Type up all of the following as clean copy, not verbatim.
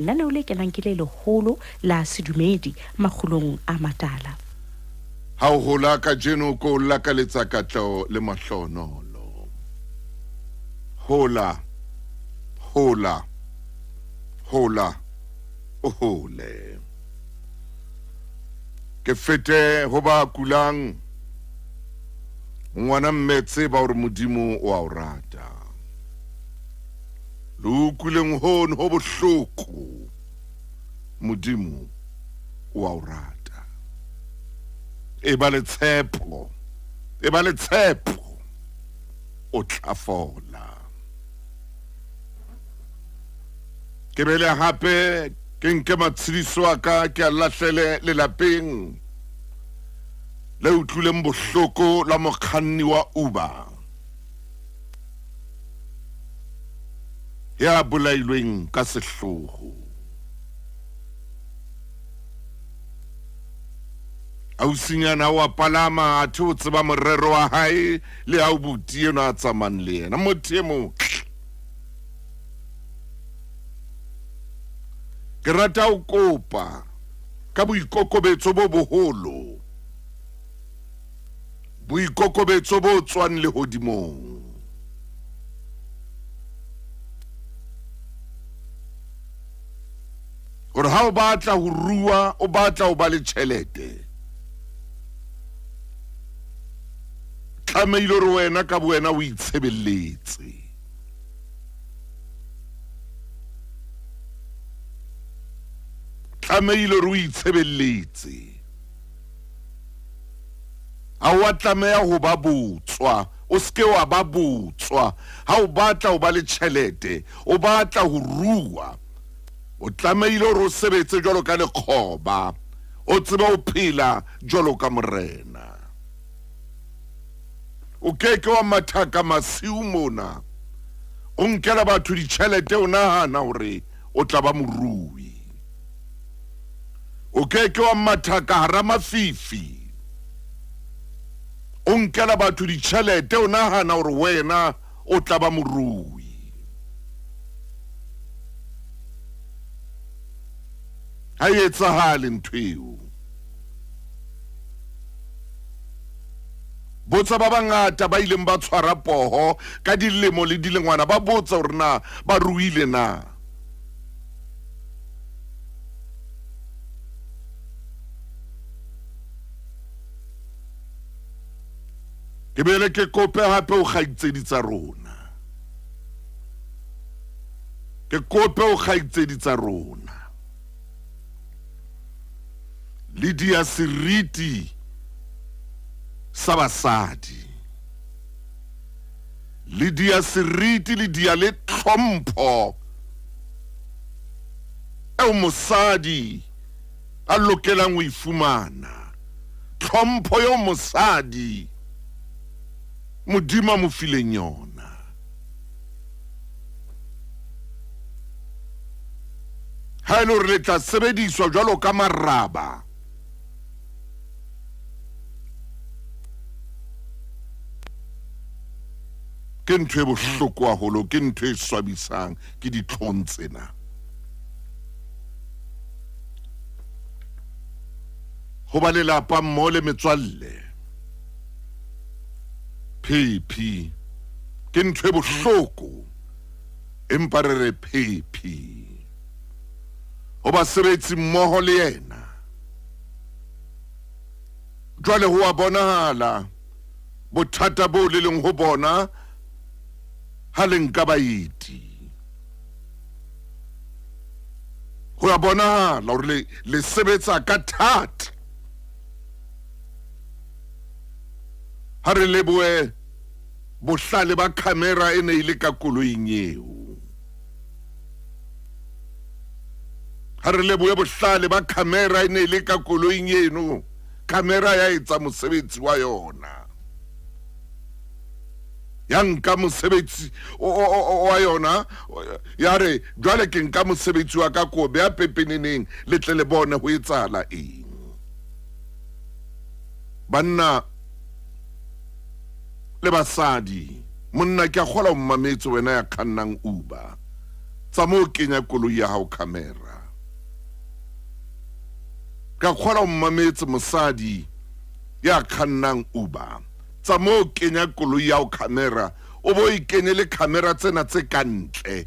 Lenaneo le kenang ke le leholo la sedumedi makgulong a matala. Ha o hola kajeno ko o lakaletsa katleho le mahlohonolo. Hola, hola, hola, o hole. Ke fete ho ba kulang, ngwana mme tseba hore Modimo o a o rata. Le utlwileng hono ho bohloko, Modimo o a o rata. E ba le tshepo, e ba le tshepo, o tla fola. Ke bele hape ke nke matshediso a ka ke a lahlele lelapeng le utlwileng bohloko la mokganni wa Uber. Ya bolailweng ka sehloho. Ausinyana o a palama athe o tseba morero wa hae le ha o buti enwa a tsamayng le yena. Motho e motle. Ke rata ho kopa ka boikokobetso bo boholo. Boikokobetso bo tswang lehodimong. Hore ha o batla ho rua, o batla ho ba le tjhelete, tlamehile hore wena ka bowena o itshebeletse. Tlamehile hore o itshebeletse. Ha o a tlameha ho ba botswa. O se ke wa ba botswa. Ha o batla ho ba le tjhelete, o batla ho rua, o tlamehile hore o sebetse jwalo ka lekgoba, o tsebe ho phela jwalo ka morena. O ke ke wa mathaka masiu mona, o nkela batho ditjhelete o nahana hore o tla ba morui. O ke ke wa mathaka hara mafifi, o nkela batho ditjhelete o nahana hore wena o tla ba morui. Ha e etsahale ntho eo. Botsa ba bangata ba ileng ba tshwara poho ka dilemo le dilengwana, ba botsa hore na ba ruile na. Ke bele ke kope hape o kgaitsedi tsa rona. Ke kope o kgaitsedi tsa rona. Le dia seriti sa basadi. Le dia seriti le dia le tlhompho eo mosadi a lokelang ho e fumana, tlhompho eo mosadi Modimo a mo fileng yona. Ha e le hore le tla sebediswa jwalo ka maraba, ke ntho e bohloko haholo, ke ntho e swabisang, ke ditlhong tsena. Ho ba lelapa mmoho le metswalle, phephi, ke ntho e bohloko, empa re re phephi. Ho basebetsi mmoho le yena, jwale ho a bonahala bothata boo le leng ho bona ha le nka baeti. Ho a bonahala hore le, le sebetsa ka thata. Ha re lebohe bohlale ba khamera e ne e le ka koloing eo. Ha re lebohe bohlale ba khamera e ne e le ka koloing eno. Khamera ya etsa mosebetsi wa yona. Ya nka mosebetsi wa yona ya re jwale ke nka mosebetsi wa ka ko beha pepeneneng le tle le bone ho etsahala eng. Banna le basadi, monna ke a kgola o mmametse wena ya kgannang Uber. Tsamao kenya koloi ya hao khamera. Ka kgola o mmametse mosadi ya kgannang Uber. Tsa mo kenya koloi ya o camera, o bo e kenye le camera tsena tse ka ntle.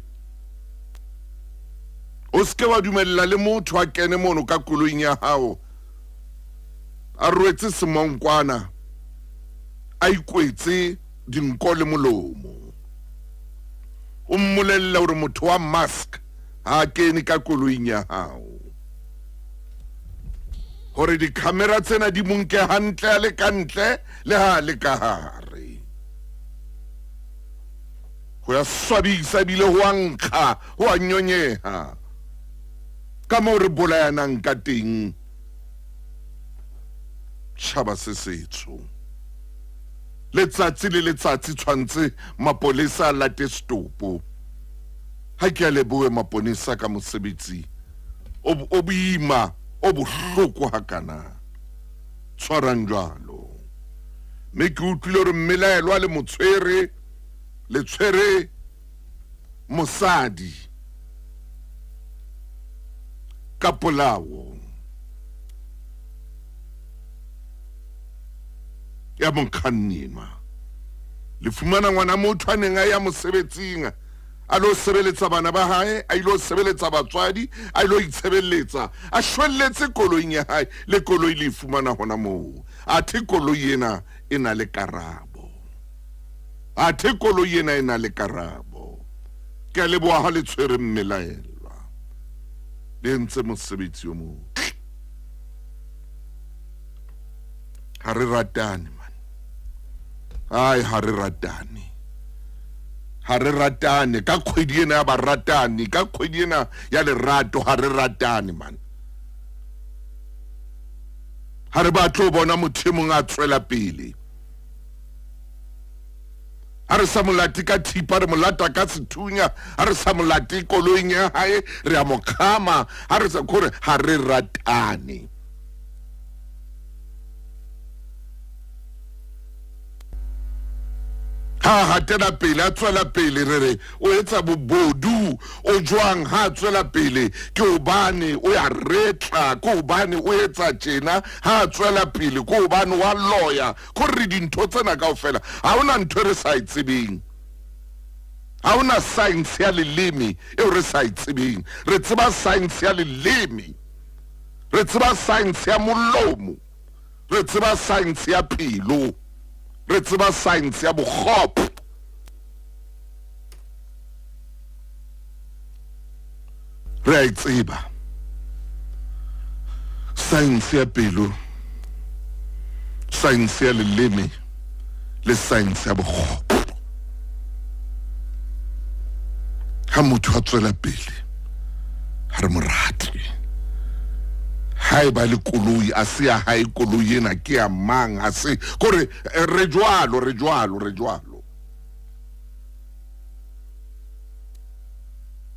O seke wa dumella le motho a kene mono ka koloing ya hao a rwetse semonkwana, a ikwetse dinko le molomo. O mmolelle hore motho wa mask ha a kene ka koloing ya hao. Hore di-camera tsena di mo nke hantle a le ka ntle le ha a le ka hare. Ho ya swabisa ebile ho a nkga, ho a nyonyeha ka moo re bolayanang ka teng tjhaba se setsho. Letsatsi le letsatsi tshwantse mapolesa a late setopo. Ha ke a lebohe maponesa ka mosebetsi o boima o bohloko hakana. Tshwarang jwalo. Mme ke utlwile hore mmelaelwa le motshwere le tshwere mosadi ka polao ya mokganni enwa. Le fumana ngwana motho a neng a ya mosebetsing a lo sebeletsa bana ba hae, a ilo sebeletsa batswadi, a ilo itshebeletsa, a shwelletse koloing ya hae, le koloi le e fumana hona moo. Athe koloi ena e na le karabo. Athe koloi ena e na le karabo. Ke a leboha ha le tshwere mmelaelwa. Le entse mosebetsi o motle. Ha re ratane man. Ai ha re ratane. Ha re ratane ka kgwedi ena ya baratani, ka kgwedi ena ya lerato ha re ratane man. Ha re batle ho bona motho e mong a tswela pele. Ha re sa molate ka thipa, re molata ka sethunya. Ha re sa molate koloing ya hae, re a mo kgama. Ha re sa kore ha re ratane. Ha hatela pele, a tswela pele, re re o etsa bobodu, o jwang ha a tswela pele, ke hobane o ya retla, ke hobane o etsa tjena, ha a tswela pele, ke hobane wa loya, ko re dintho tsena kaofela ha hona ntho e re sa e tsebeng. Ha hona science ya leleme eo re sa e tsebeng. Re tseba science ya leleme, re tseba science ya molomo, re tseba science ya pelo, re tseba science ya bokgopo. Re a e tseba science ya pelo, science ya leleme le science ya bokgopo. Ha motho a tswela pele ha re mo rate. Ha e ba le koloi, a se ya hae koloi ena ke ya mang, a se kore re jwalo, re jwalo, re jwalo.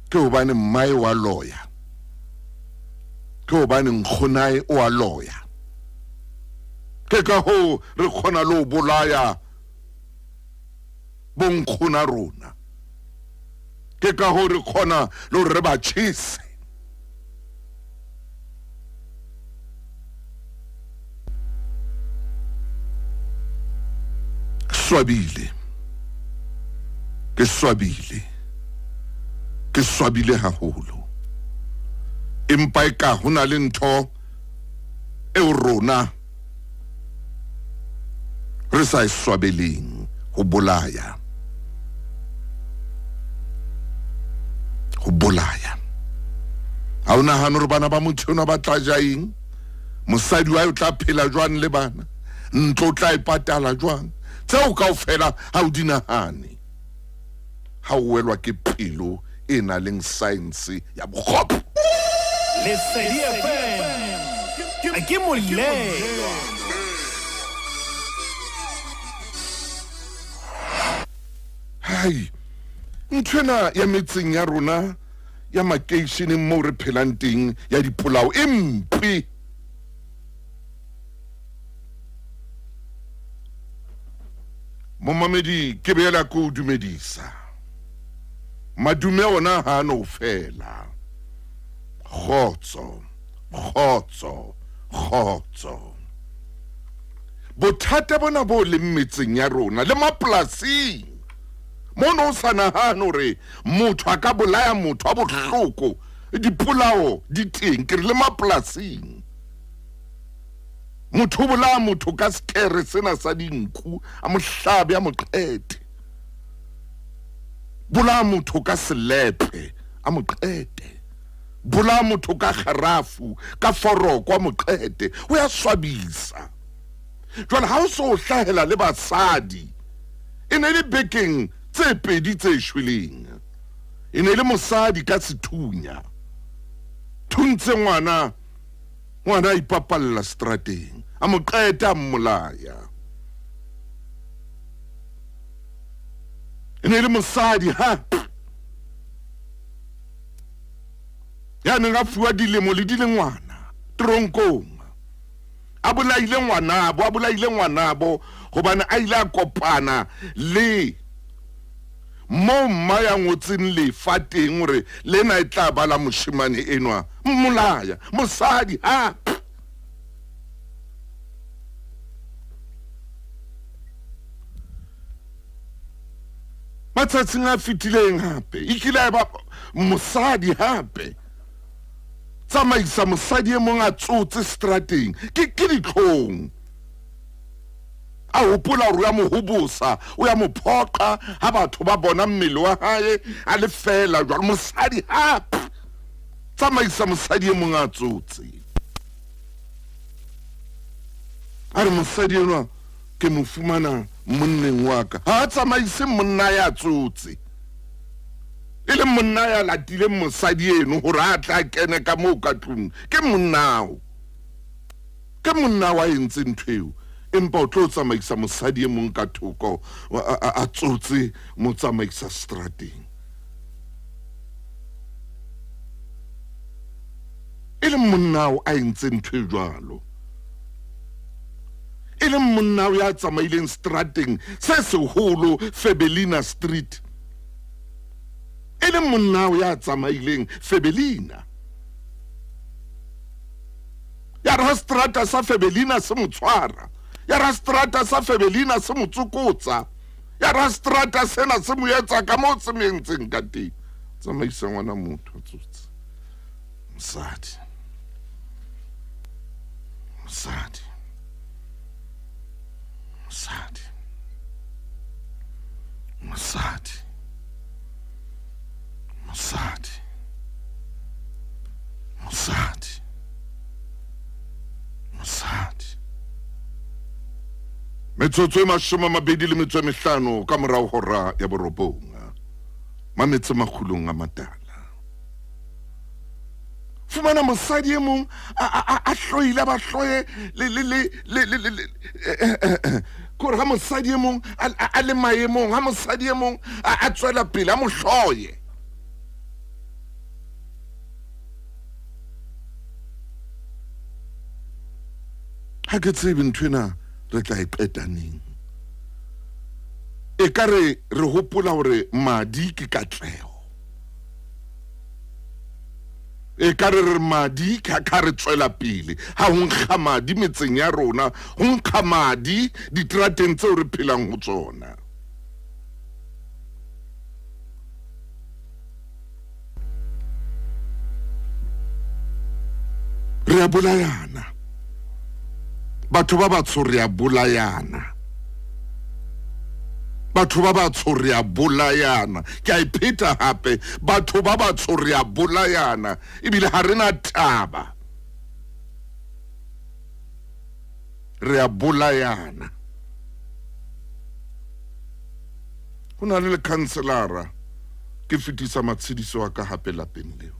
Ke hobane mmae wa loya, ke hobane nkgonae o a loya, ke ka hoo re kgona le ho bolaya bonkgona rona, ke ka hoo re kgona le hore re ba tjhese. Swabile, ke swabile, ke swabile haholo, empa e ka ho na le ntho eo rona re sa e swabeleng, ho bolaya, ho bolaya. Ha o nahane hore bana ba motho enwa ba tla ja eng? Mosadi wa hae o tla phela jwang le bana? Ntlo o tla e patala jwang? Tseo kaofela ha o di nahane. Ha o welwa ke pelo e nang le saense ya bokgopo. Lesedi FM ke molelwa. Hai, nthwena ya metseng ya rona ya makeisheneng moo re phelang teng ya dipolao e mpe. Momamedi, ke beela ko o dumedisa. Madume ona ha a no fela. Kgotso, kgotso, Kgotso. Bothata bona bo leng metseng ya rona le mapolasing mono o sa nahane hore motho a ka bolaya motho a bohloko, dipolao di teng, ke re le mapolasing. Motho o bolaya motho ka sekere sena sa dinku, a mo hlabe a mo qete. Bolaya motho ka selepe, a mo qete. Bolaya motho ka kgarafu, ka foroko, a mo qete. O ya swabisa. Jwale ha o so o hlahela le basadi, e ne le bekeng tse pedi tse shweleng. E ne le mosadi ka sethunya. Thuntse ngwana, ngwana a ipapalla strateng, a mo qeta a mmolaya. E ne le mosadi hape ya neng a fuwa dilemo le dilengwana teronkong, a bolaile ngwanabo, a bolaile ngwanabo hobane a ile a kopana le moo mma ya ngotseng lefa teng hore lena e tla ba la moshemane enwa, mmolaya mosadi hape. Matsatsing a fetileng hape e kile ya ba mosadi hape, tsamaisa mosadi e mong a tsotse strateng, ke ke ditlhong. A hopola hore o ya mo hobosa, o ya mo phoqa ha batho ba bona mmele wa hae a le feela jwalo. Mosadi hape, tsamaisa mosadi e mong a tsotse. A re mosadi enwa ke mo fumana monneng wa ka. Ha a tsamaise monna ya tsotse, e le monna ya latileng mosadi eno hore a tla kene ka moo ka tlung. Ke monnao, ke monna wa entse ntho eo, empa o tlo tsamaisa mosadi e mong ka thoko a tsotse mo tsamaisa strateng. E le monnao a entse ntho e jwalo, e leng monna ya tsamaileng strateng se seholo Febelina Street, e leng monna ya tsamaileng Febelina, ya ra strata sa Febelina se mo tshwara, ya ra strata sa Febelina se mo tsokotsa, ya ra strata sena se mo etsa ka moo se mo entseng ka teng. Tsamaisa ngwana motho a tsotse. Mosadi, mosadi, mosadi, mosadi, mosadi, mosadi, mosadi. Metsotso e 25 ka morao hora ya borobong, mametse makgulong a matala. Fumana mosadi e mong a hloile, ba hloye le le le le le le kore ha mosadi e mong a le maemong, ha mosadi e mong a tswela pele a mo hloye. Ha ke tsebe nthwena re tla e qeta neng. E ka re re hopola hore madi ke katleho. E ka re re madi ka ka re tswela pele ha ho nkga madi metseng ya rona, ho nkga madi diterateng tseo re phelang ho tsona. Re a bolayana, batho ba batsho, re a bolayana, batho ba batsho, re a bolayana. Ke a e pheta hape, batho ba batsho re a bolayana, ebile ha re na taba, re a bolayana. Ho na le lekhanselara, ke fetisa matshediso a ka hape lapeng leo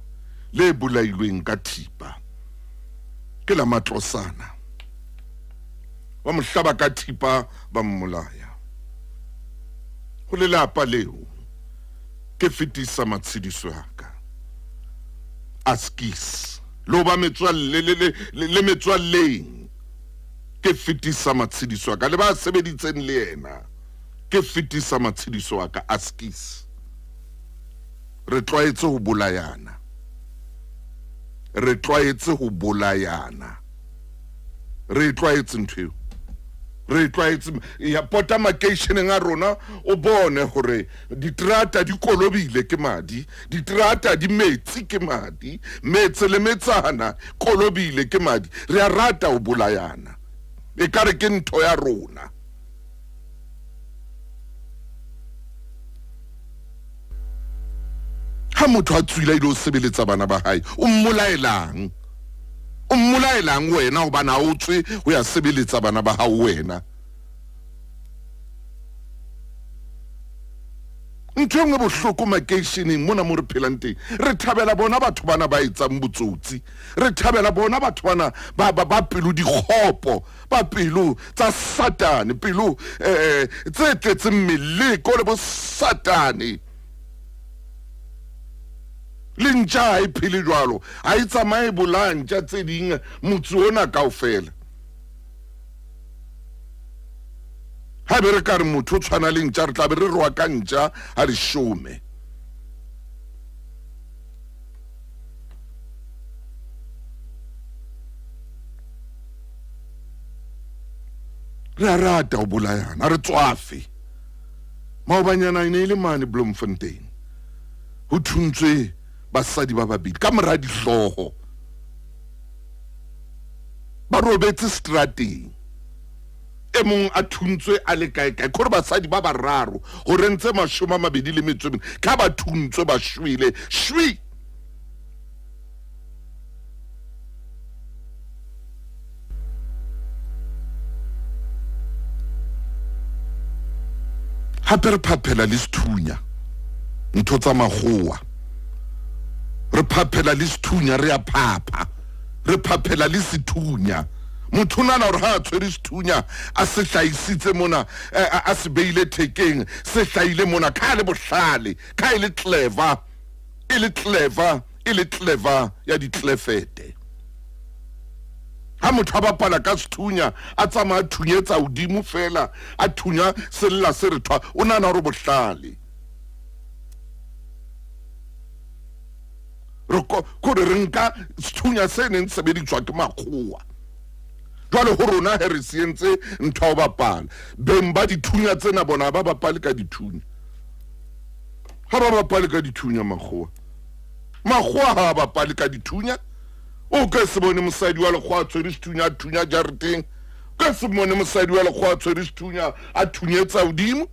le bolailweng ka thipa ke la Matlosana. Ba mo hlaba ka thipa, ba mmolaya. Ho lelapa leo ke fetisa matshediso a ka. Askis le ho ba metswalle le le le metswalleng, ke fetisa matshediso a ka le ba sebeditseng le yena, ke fetisa matshediso a ka. Askis, re tlwaetse ho bolayana, re tlwaetse ho bolayana. Re e tlwaetse ntho eo, re e tlwaetse. Ya pota makeisheneng a rona o bone gore diterata di kolobile ke madi, diterata di metsi ke madi, metse le metsana kolobile ke madi. Re a rata ho bolayana, e ka re ke ntho ya rona. Ha motho a tswile a ile ho sebeletsa bana ba hae, o mmolaelang? O mmolaelang wena hobane ha o tswe ho ya sebeletsa bana ba hao wena? Ntho e nngwe bohloko makeisheneng mona mo re phelang teng, re thabela bona batho bana ba etsang botsotsi, re thabela bona batho bana ba, ba, ba pelo dikgopo, ba pelo tsa Satane, pelo eh, tse tletseng meleko le bosatane. Le ntja ha e phele jwalo, ha e tsamaye bolaya ntja tse ding motse ona kaofela. Ha be re ka re motho o tshwana le ntja, re tla be re roa ka ntja ha leshome. Re a rata ho bolayana, ha re tswafe. Maobanyana e ne e le mane Bloemfontein, ho thuntswe basadi ba babedi ka mora dihlooho, ba robetse strateng, e mong a thuntswe a le kae kae. Kore basadi ba bararo horeng tse 24 ka ba thuntswe ba shwele shwi. Hape re phaphela le sethunya, ntho tsa makgowa. Re phaphela le sethunya, re a phapha, re phaphela le sethunya. Motho o nahana hore ha a tshwere sethunya a se hlahisitse mona, a se beile thekeng, se hlahile mona, ka le bohlale, ka e le clever, e le clever, e le clever ya ditlefete. Ha motho a bapala ka sethunya, a tsamaya a thunyetsa hodimo fela, a thunya sella se re thwa, o nahana hore bohlale. Re kore re nka sethunya se neng sebediswa ke makgowa. Jwale ho rona he re se entse ntho ya ho bapala. Beng ba dithunya tsena bona ha ba bapale ka dithunya. Ha ba bapale ka dithunya makgowa. Makgowa ha a bapale ka dithunya. O ka se bone mosadi wa lekgowa a tshwere sethunya a thunya jareteng. O ka se bone mosadi wa lekgowa a tshwere sethunya a thunyetsa hodimo.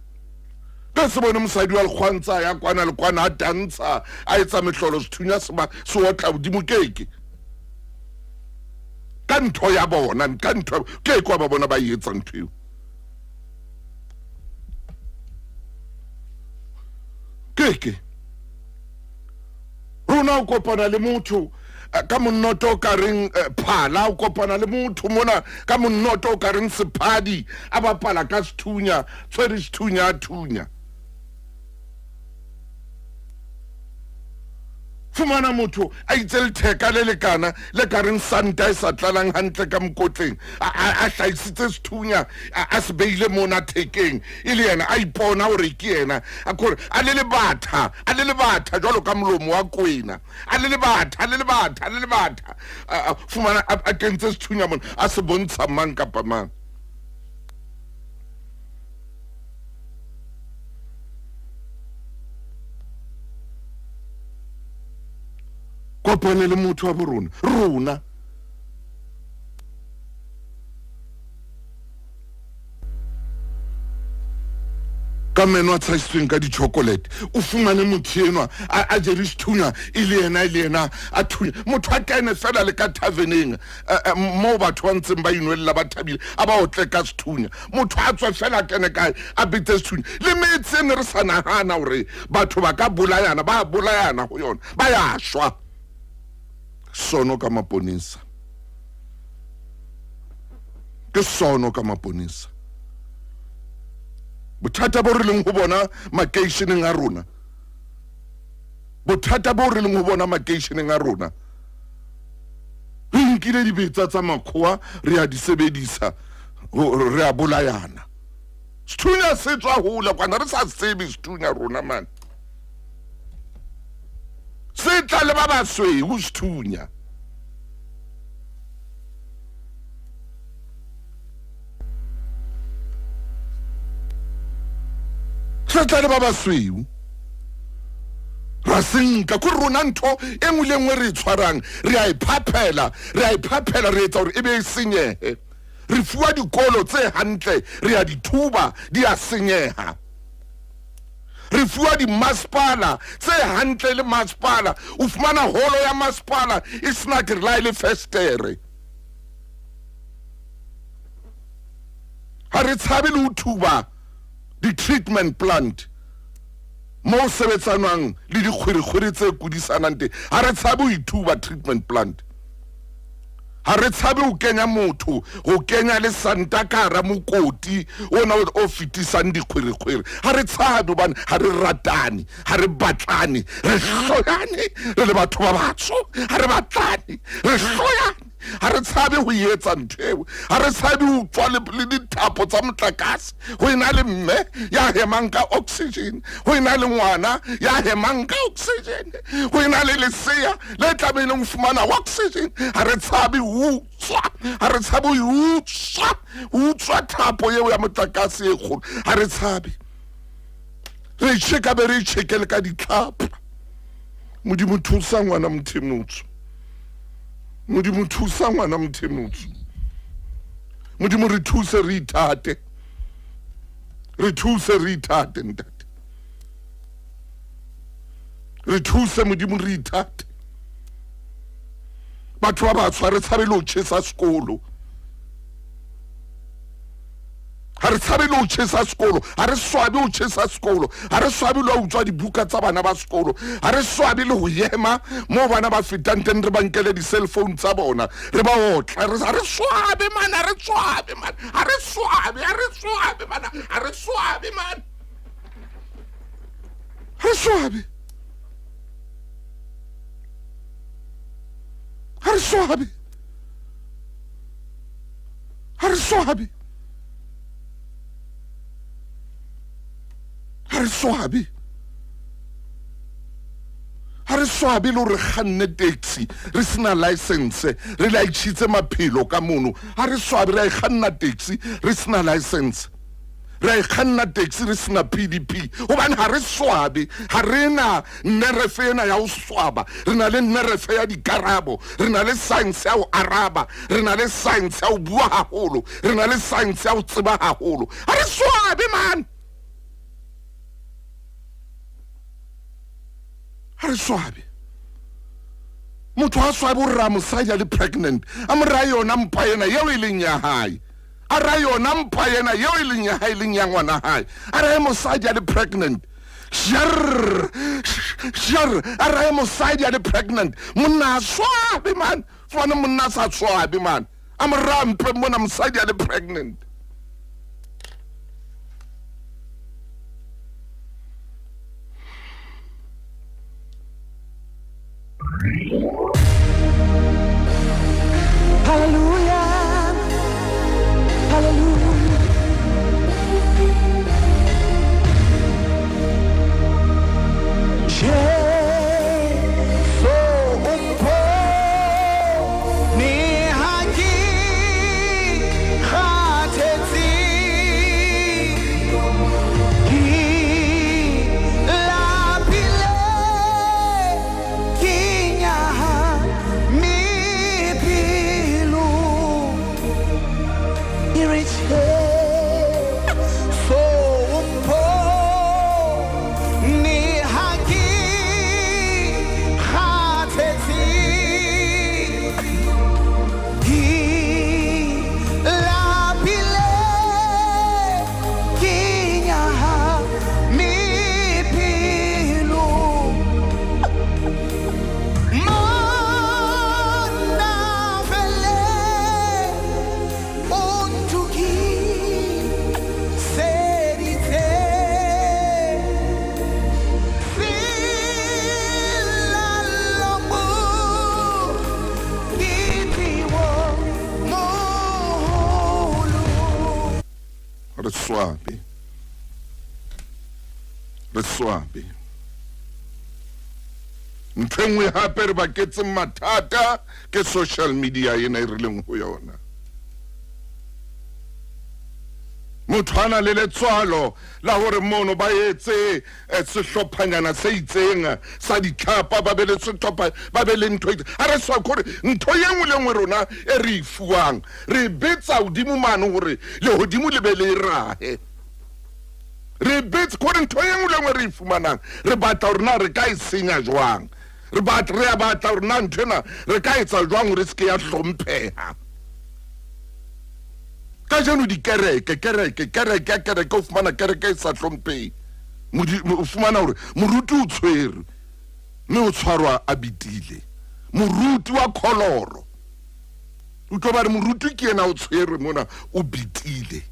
Ka se bone mosadi wa lekgowa ntse a ya kwana le kwana a tantsha a etsa mehlolo, sethunya se ba se otla hodimo. Keke ka ntho ya bona, ka ntho ke kwa ba bona ba e etsa ntho eo. Keke rona o kopana le motho ka monnoto o ka reng phala, o kopana le motho mona ka monnoto o ka reng sephadi, a bapala ka sethunya, tshwere sethunya a thunya. Fumana motho a itse letheka le lekana le ka reng santa e sa tlalang hantle ka mokotleng, a hlahisitse sethunya, a se beile mona thekeng, e le yena a ipona hore ke yena, a kore a le lebatha, a le lebatha jwalo ka molomo wa kwena, a le lebatha, a le lebatha, a le lebatha. Fumana a kentse sethunya mona, a se bontsha mang kapa mang. Kopane le motho wa bo rona, rona. Ka meno a tshasitsweng ka di-chocolate, o fumane motho enwa a jere sethunya, e le yena, e le yena a thunya. Motho a kene fela le ka taverneng, moo batho ba ntseng ba inwella ba thabile, a ba otle ka sethunya. Motho a tswe fela a kene kae a betse sethunya. Le metse ne re sa nahana hore batho ba ka bolayana, ba bolayana ho yona, ba ya shwa. Sono ka maponesa, ke sono ka maponesa. Bothata bo re leng ho bona makeisheneng a rona, bothata bo re leng ho bona makeisheneng a rona, re nkile dibetsa tsa makgowa re a di sebedisa, re a bolayana. Sethunya se tswa hole kwana, re sa tsebe sethunya rona mane, se tla le ba basweu sethunya. Re tla le ba basweu ra senka ko rona ntho e nngwe le nngwe re e tshwarang re a e phaphela re a e phaphela re etsa gore e be e senyehe re fuwa dikolo tse hantle re a di thuba di a senyeha re fuwa dimasepala tse hantle le masepala o fumana holo ya masepala e sena ke re la e le festere ga re tshabe le ho thuba di-treatment plant mo o sebetsanwang le dikgwerekgwere tse kudisanang teng ga re tshabe ho ithuba treatment plant ga re tshabe ho kenya motho go kenya le santa ka gara mokoti ona o fetisang dikgwerekgwere ga re tshabe gobane ga re ratane ga re batlane re hloyane re le batho ba batsho ga re batlane re hloyane ga re tshabe go etsa ntho eo ga re tshabe go tswa le dithapo tsa motlakase go ena le mme ya hemang ka oxygen go ena le ngwana ya hemang ka oxygen go ena le lesea le tlamehileng go fumana oxygen ga re tshabe go utswa ga re tshabe go utswa go utswa thapo eo ya motlakase e kgolo ga re tshabe re tšheka be re tšhekele ka ditlhapa modimo thusa ngwana mothemotso modimo thusa ngwana mothemotso modimo re thuse re ithate re thuse re ithate ntate re thuse modimo re ithate batho ba batshwa re tshabe le ho tjhesa sekolo ga re tshabe le go chesa sekolo ga re swabe go chesa sekolo ga re swabe le go utswa dibuka tsa bana ba sekolo ga re swabe le go ema mo bana ba fetang teng re ba nkele di-cell phone tsa bona re ba otla ga re swabe man ga re swabe man ga re swabe ga re swabe man ga re swabe man ga re swabe ga re swabe ga re swabe ga re swabe ga re swabe le gore kganne taxi re sena license re laitšhitse maphelo ka mono ga re swabe re a e kganna taxi re sena license re a e kganna taxi re sena pdp gobane ga re swabe ga re na nnerefe ena ya go swaba re na le nnerefe ya dikarabo re na le science ya go araba re na le science ya go bua gagolo re na le science ya go tseba gagolo ga re swabe man ga re swabe motho a swabe o rra mosadi a le pregnant a mo raya yona mpa ena yeo e leng ya gae a raya yona mpa ena yeo e leng ya gae e leng ya ngwana gae a raye mosadi a le pregnant sher sher a raye mosadi a le pregnant monna a swabe man fane monna a sa swabe man a mo raya mpe mona mosadi a le pregnant Hallelujah. Hallelujah. Jesu umpho ni ha ke kgathetse ke lapile ke nyahame pelo e re Jesu umpho ni ha ke kgathetse ke lapile ke nyahame pelo Monna fele o ntokiseditse selallo mokete o moholo. re swabe re swabe ntho e nngwe gape re baketseng mathata ke social media ena e re leng go yona Motho a na le letswalo la hore mono ba etse sehlophanyana se itseng sa ditlhapa, ba be le sehlopha, ba be le ntho e itseng. Ha re sa kore ntho e nngwe le nngwe rona e re e fuwang re e betsa hodimo mane hore lehodimo le be le e rahe. Re e betsa kore ntho e nngwe le nngwe re e fumanang re batla hore na re ka e senya jwang. Re batla, re a batla hore na ntho ena re ka etsa jwang hore e se ke ya hlompheha. Kajeno dikereke, kereke, kereke ya kereke, o fumana kereke e sa hlomphehe. O fumana hore moruti o tshwerwe mme o tshwarwa a bitile. Moruti wa kholoro. Utlwa ba re moruti ke yena o tshwerwe mona o bitile.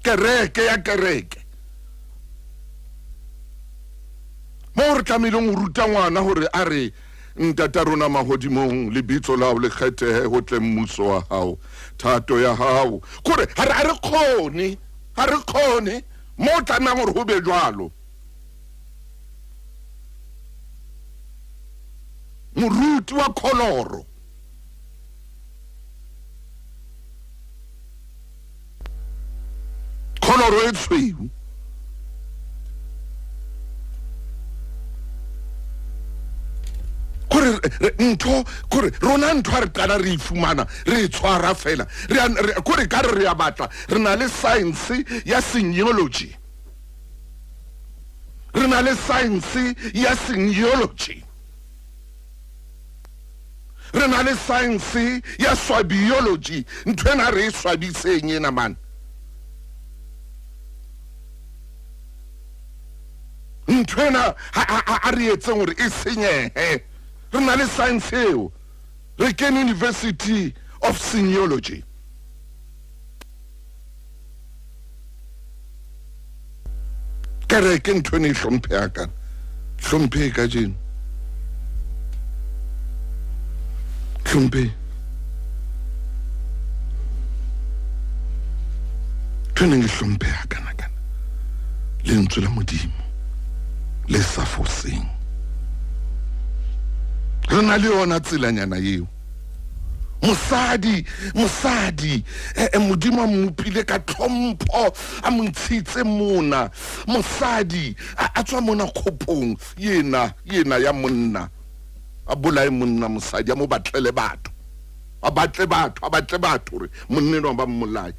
Kereke ya kereke. Moo re tlamehileng ho ruta ngwana hore a re Ntata rona mahodimong, lebitso la hao le kgethehe, ho tle mmuso wa hao, thato ya hao. Kore ha re, ha re kgone, ha re kgone mo tlamehang hore ho be jwalo. Moruti wa kholoro. Kholoro e tshweu. Kore ntho, kore rona ntho ha re qala re e fumana, re e tshwara fela. Re a, re, kore ka re re a batla, re na le science ya senyology. Re na le science ya senyology. Re na le science ya swabiology. Ntho ena re e swabiseng ena man. Ntho ena ha re etseng hore e senyehe. Re na le science eo. Re kene University of Seniology. Kereke ntho ene e hlompheha kana. Hlomphehe kajeno. Hlomphehe. Ntho e neng e hlompheha kana kana. Lentswe la Modimo le sa foseng. Re na le yona tselanyana eo. Mosadi, mosadi, Modimo a mmopile ka tlhompho, a mo ntshitse mona. Mosadi a tswa mona kgopong yena, yena ya monna. A bolaye monna mosadi, a mo batlele batho. A batle batho, a batle batho hore monna enwa ba mmolaye.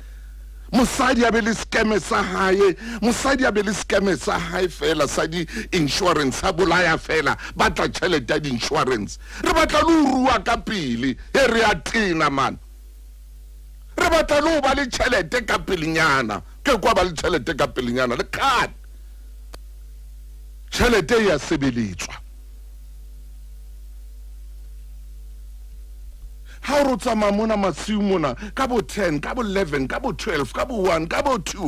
Mosadi a be le scam sa hae, mosadi a be le scam sa hae fela sa di-insurance, a bolaya fela, batla tjhelete ya di-insurance. Re batla le ho rua ka pele, e re a tena man. Re batla le ho ba le tjhelete ka pelenyana, ke kwa ba le tjhelete ka pelenyana le card. Tjhelete e ya sebeletswa. Ha o re o tsamaya mona masiu mona ka bo 10, ka bo 11, ka bo 12, ka bo 1, ka bo 2,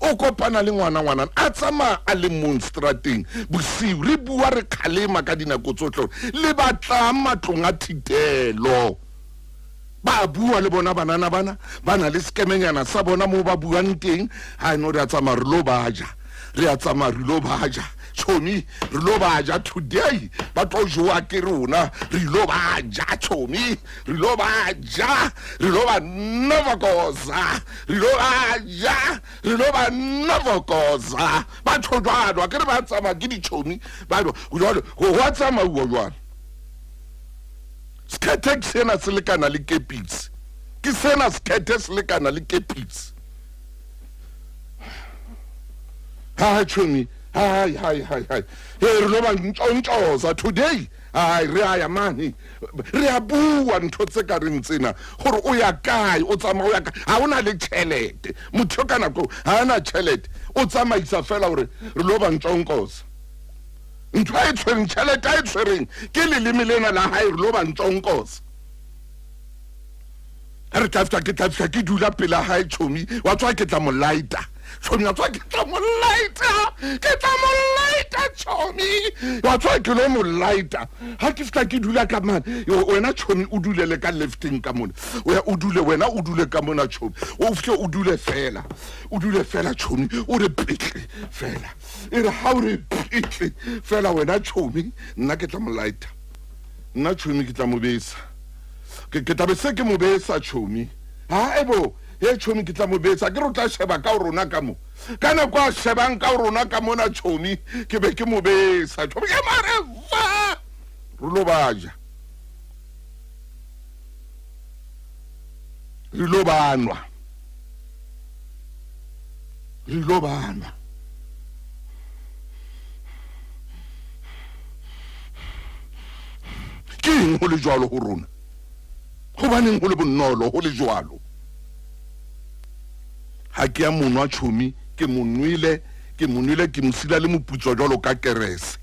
o kopana le ngwana ngwanana a tsamaya a le mong strateng bosiu. Re bua re kgalema ka dinako tsohle hore le batlang matlong a thitelo. Ba bua le bona banana bana, ba na le skemenyana sa bona moo ba buang teng. Ha no re a tsamaya re lo ba ja, re a tsamaya re lo ba ja. Chomi, re lo ba ja today, ba tlo jowa ke rona, re lo ba ja chomi, re lo ba ja, re lo ba novokoza, re lo ba ja, re lo ba novokoza. Ba tjho jwalo, akere ba tsamaya ke dichomi, ba jwalo, ho a tsamauwa jwalo. Sekhethe ke sena se lekana le kepisi, ke sena sekhethe se lekana le kepisi. Ha chomi, hai hai hai hai, he re lo ba ntšontšoza today. Hai re a ya mane, re a bua ntho tse ka reng tsena gore o ya kae, o tsamaya o ya kae, ha o na le tjhelete. Motho ka nako ha ana tjhelete, o tsamaisa fela gore re lo ba ntšonkoza. Ntho e tshwereng, tjhelete a e tshwereng ke leleme lena la hae, re lo ba ntšonkoza. Re tla fihla, ke tla fihla ke dula pela hae chomi, wa tswa ke tla mo lighta. Chomi, wa tswa ke tla mo lighta, ke tla mo lighta chomi, wa tswa ke lo mo lighta. Ha ke fihla ke dula ka mane, wena chomi o dule le ka lefteng ka mona, o dule wena, o dule ka mona chomi, o fihle o dule fela, o dule fela chomi, o re petle fela. E re ha o re petle fela wena chomi, nna ke tla mo lighta. Nna chomi ke tla mo besa. Ke tla be se ke mo besa chomi. Haebo he chomi ke tla mo betsa ke re o tla sheba ka rona ka mo ka nako a shebang ka rona ka mona chomi ke be ke mo betsa chomi ke mare va re lo ba ja re lo ba nwa re lo ba nwa. Ke eng ho le jwalo ho rona? Hobaneng ho le bonolo ho le jwalo? Ha ke ya monwa chomi ke mo nwele ke mo nwele ke mo sila le moputswa jwalo ka kerese.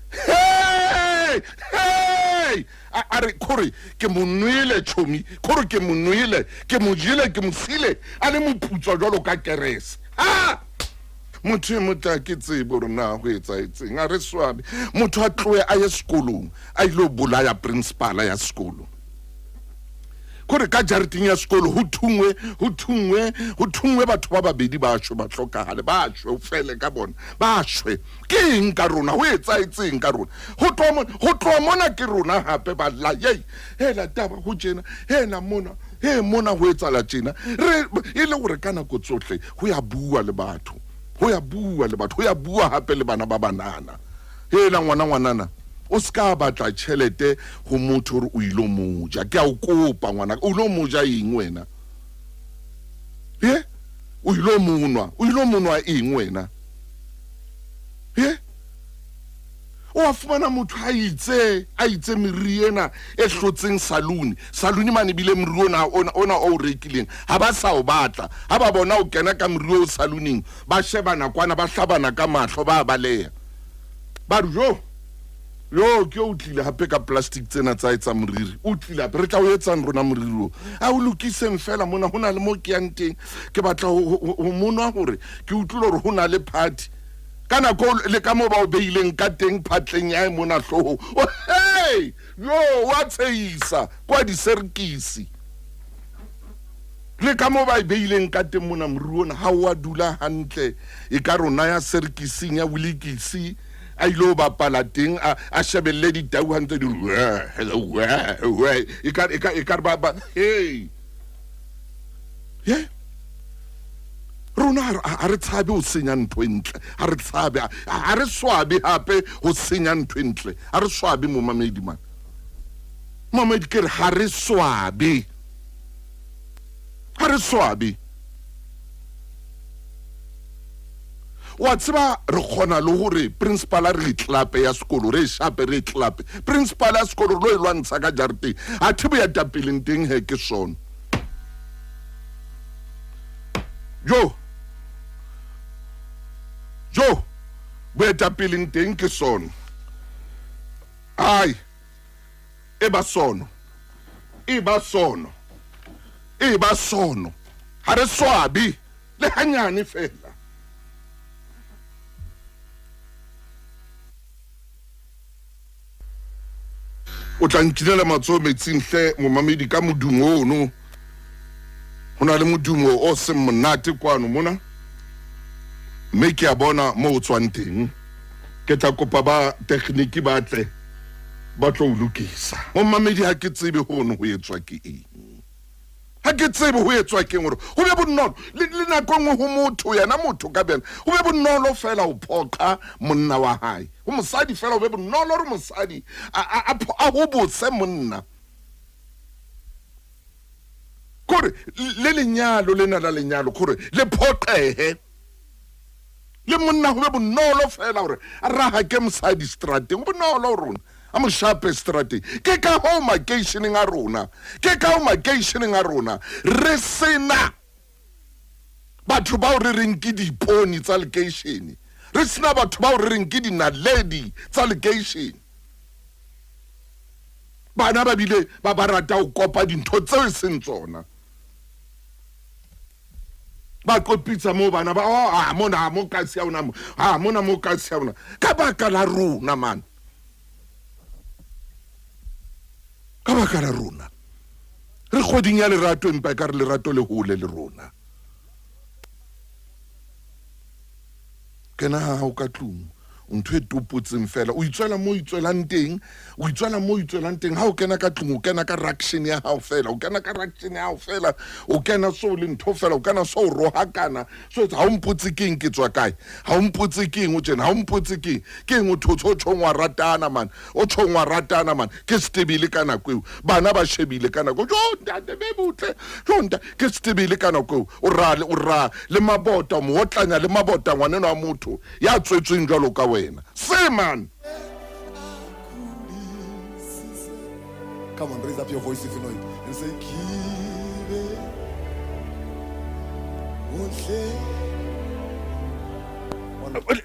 Hey! Hey! A re kore ke mo nwele chomi kore ke mo nwele ke mo jele ke mo sile a le moputswa jwalo ka kerese. Ha! Motho e motla ke tsebe hore na ho etsahetseng a re swabe. Motho a tlohe a ye sekolong a ile ho bolaya principal ya sekolo. Kore ka jareteng ya sekolo ho thungwe ho thungwe ho thungwe batho ba babedi ba shwe ba hlokahale ba shwe ho fele ka bona ba shwe. Ke eng ka rona ho etsahetseng ka rona? Ho tloha mona ke rona hape ba lla yei hela taba ho tjena hela mona he mona ho etsahala tjena. Re e le hore ka nako tsohle ho ya bua le batho ho ya bua le batho ho ya bua hape le bana ba banana. Hela ngwana ngwanana o ska batla tjhelete ho motho hore o ilo moja. Ke a o kopa ngwana o ilo moja eng wena? He o ilo monwa o ilo monwa eng wena? He o a fumana motho a itse meriri ena e hlotseng saloon saloon mane bile moriri ona o rekileng ha ba sa o batla ha ba bona o kena ka moriri o salooning ba shebana kwana ba hlabana ka mahlo ba baleha ba re jo yo ke o tlile hape ka plastic tsena tsa etsa moriri o tlile hape re tla o etsang rona moriri o a o lokiseng fela mona ho na le mo ke yang teng ke batla ho monwa hore ke utlwile hore ho na le party ka nako le ka mo ba o beileng ka teng phatleng ya mona hloohong. Oh, hey yo wa tshehisa kwa diserkisi le ka mo ba e beileng ka teng mona moriri ona ha o a dula hantle e ka rona ya serkising ya Willikisi a ile ho bapala teng a shebelle ditau hantle di e ka ba hey ye rona ha re tshabe ho senya ntho e ntle ha re tshabe ha re swabe hape ho senya ntho e ntle ha re swabe momamedi man momamedi ke re ha re swabe ha re swabe. Wa tseba re kgona le hore principal a re tlape ya sekolo re shape re tlape principal ya sekolo lo e lwantsha ka jareteng a thebo ya tapeleng teng he ke sono. Jo jo boetapeleng teng ke sono. Ai e ba sono e ba sono e ba sono ha re swabe le hanyane fela. O tla nkinela matsoho metsing hle momamedi ka modumo ono. Ho na le modumo o seng monate kwano mona mme ke a bona mo o tswang teng. Ke tla kopa ba tekgniki ba tle ba tlo o lokisa. Momamedi ha ke tsebe hono ho etswa ke eng. Ha ke tsebe ho etswa ke eng hore ho be bonolo le nako nngwe ho motho yena motho ka bena ho be bonolo fela ho phoqa monna wa hae ho mosadi fela ho be bonolo hore mosadi a hobotse monna. Kore le lenyalo lena la lenyalo kore le phoqehe le monna ho be bonolo fela hore a raha ke mosadi strateng ho bonolo rona a mo shape strateng. Ke ka ho makeisheneng a rona ke ka ho makeisheneng a rona re sena batho bao re reng ke diponi tsa lekeishene re sena batho bao re reng ke dinaledi tsa lekeishene. Bana ba bile ba ba rata ho kopa dintho tseo e seng tsona. Ba qopitsa moo bana ba oh a mona mo ka sia ona mo a mona mo ka sia ona ka baka la rona man ka baka la rona re kgoding ya lerato empa e ka re lerato le hole le rona. Kena ha o ka tlung Ntho e topotseng fela o itswela mo o itswelang teng, o itswela mo o itswelang teng. Ha o kena ka tlung, o kena ka ruction ya hao fela, o kena ka ruction ya hao fela, o kena so le ntho fela, o kena so o rohakana. So ha o mpotse keng ke tswa kae, ha o mpotse keng o tjena, ha o mpotse keng keng o thotse, o tjhong wa ratana man, o tjhong wa ratana man. Ke setebele ka nako eo, bana ba shebile ka nako, jo ntate be botle, jo ntate, ke setebele ka nako eo. O ra le, o ra le mabota, o mo otlanya le mabota ngwaneno wa motho ya tswetsweng jwalo ka wena. Se man. Come on, raise up your voice if you know it and say, Kibe Ohle.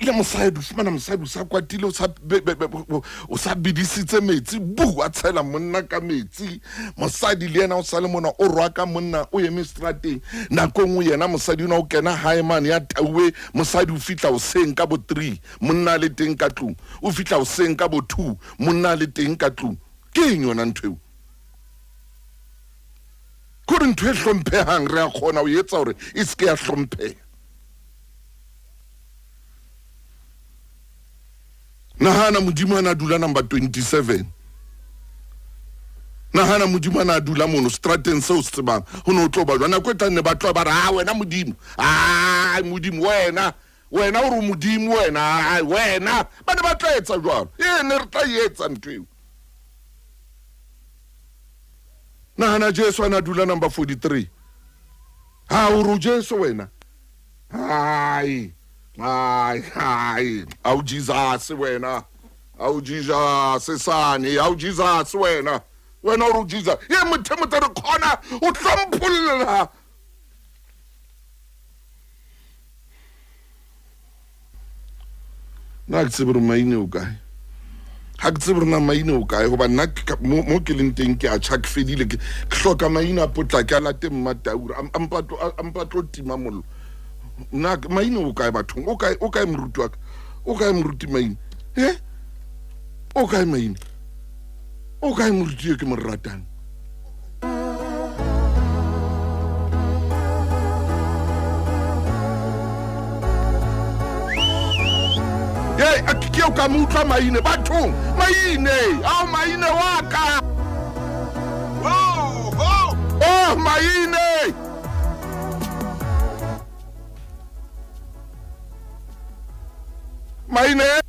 Le mosadi, o fumana mosadi o sa kwatile, o sa be, be, be, o, o sa bidisitse metsi, bu, a tshela monna ka metsi. Mosadi le yena o sa le mona, o rwaka monna, o eme strateng. Nako e nngwe yena mosadi ona o kena hae mane ya tauwe, mosadi o fihla hoseng ka bo 3, monna a le teng ka tlung. O fihla hoseng ka bo 2, monna a le teng ka tlung. Ke eng yona ntho eo? Ke hore ntho e hlomphehang re a kgona ho etsa hore e se ke ya hlompheha. Nahana Modimo a na dula number 27. Nahana Modimo a na dula mono strateng seo se tsebang. Ho ne ho tlo ba jwang? Nako e tlang ne ba tloha ba re, ah, wena Modimo. Ah, Modimo, wena. Wena o re Modimo, wena. Ah, wena. Ba ne ba tla etsa jwalo. Ee, ne re tla e etsa ntho eo. Nahana Jesu a na dula number 43. Ha o re Jesu wena. Hai, hai, hai. Au Jesus wena. Au Jesus sane, au Jesus wena. Wena o re Jesus. Ye motho motho re khona o hlompholla. Nna ke tsebe hore maine o kae. Ha ke tsebe hore na maine o kae, hoba nna mo ke leng teng ke a tjha, ke fedile, ke hloka maine a potlake, a late Mmataura, a mpa tlo, a mpa tlo tima mollo. Nna maine o kae bathong? O kae, o kae moruti wa ka? O kae moruti maine? He? O kae maine? O kae moruti eo ke mo ratang? Hey, a ke o ka mo utlwa maine bathong, maine, ao maine wa ka. Oh, oh. Oh, maine. Maine.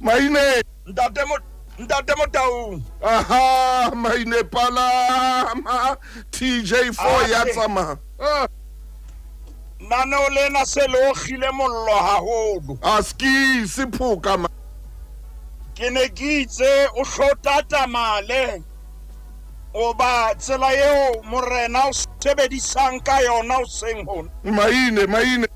Maine. Ntate mo Ntate Motaung. Aha, maine palama. TJ4 ya tsamaya. Ah. Naneo lena se le okgile mollo haholo. A ski se phoka ma. Ke ne ke itse o hlotata male. Oba tsela eo morena o sebedisang ka yona o seng hona. Maine, maine.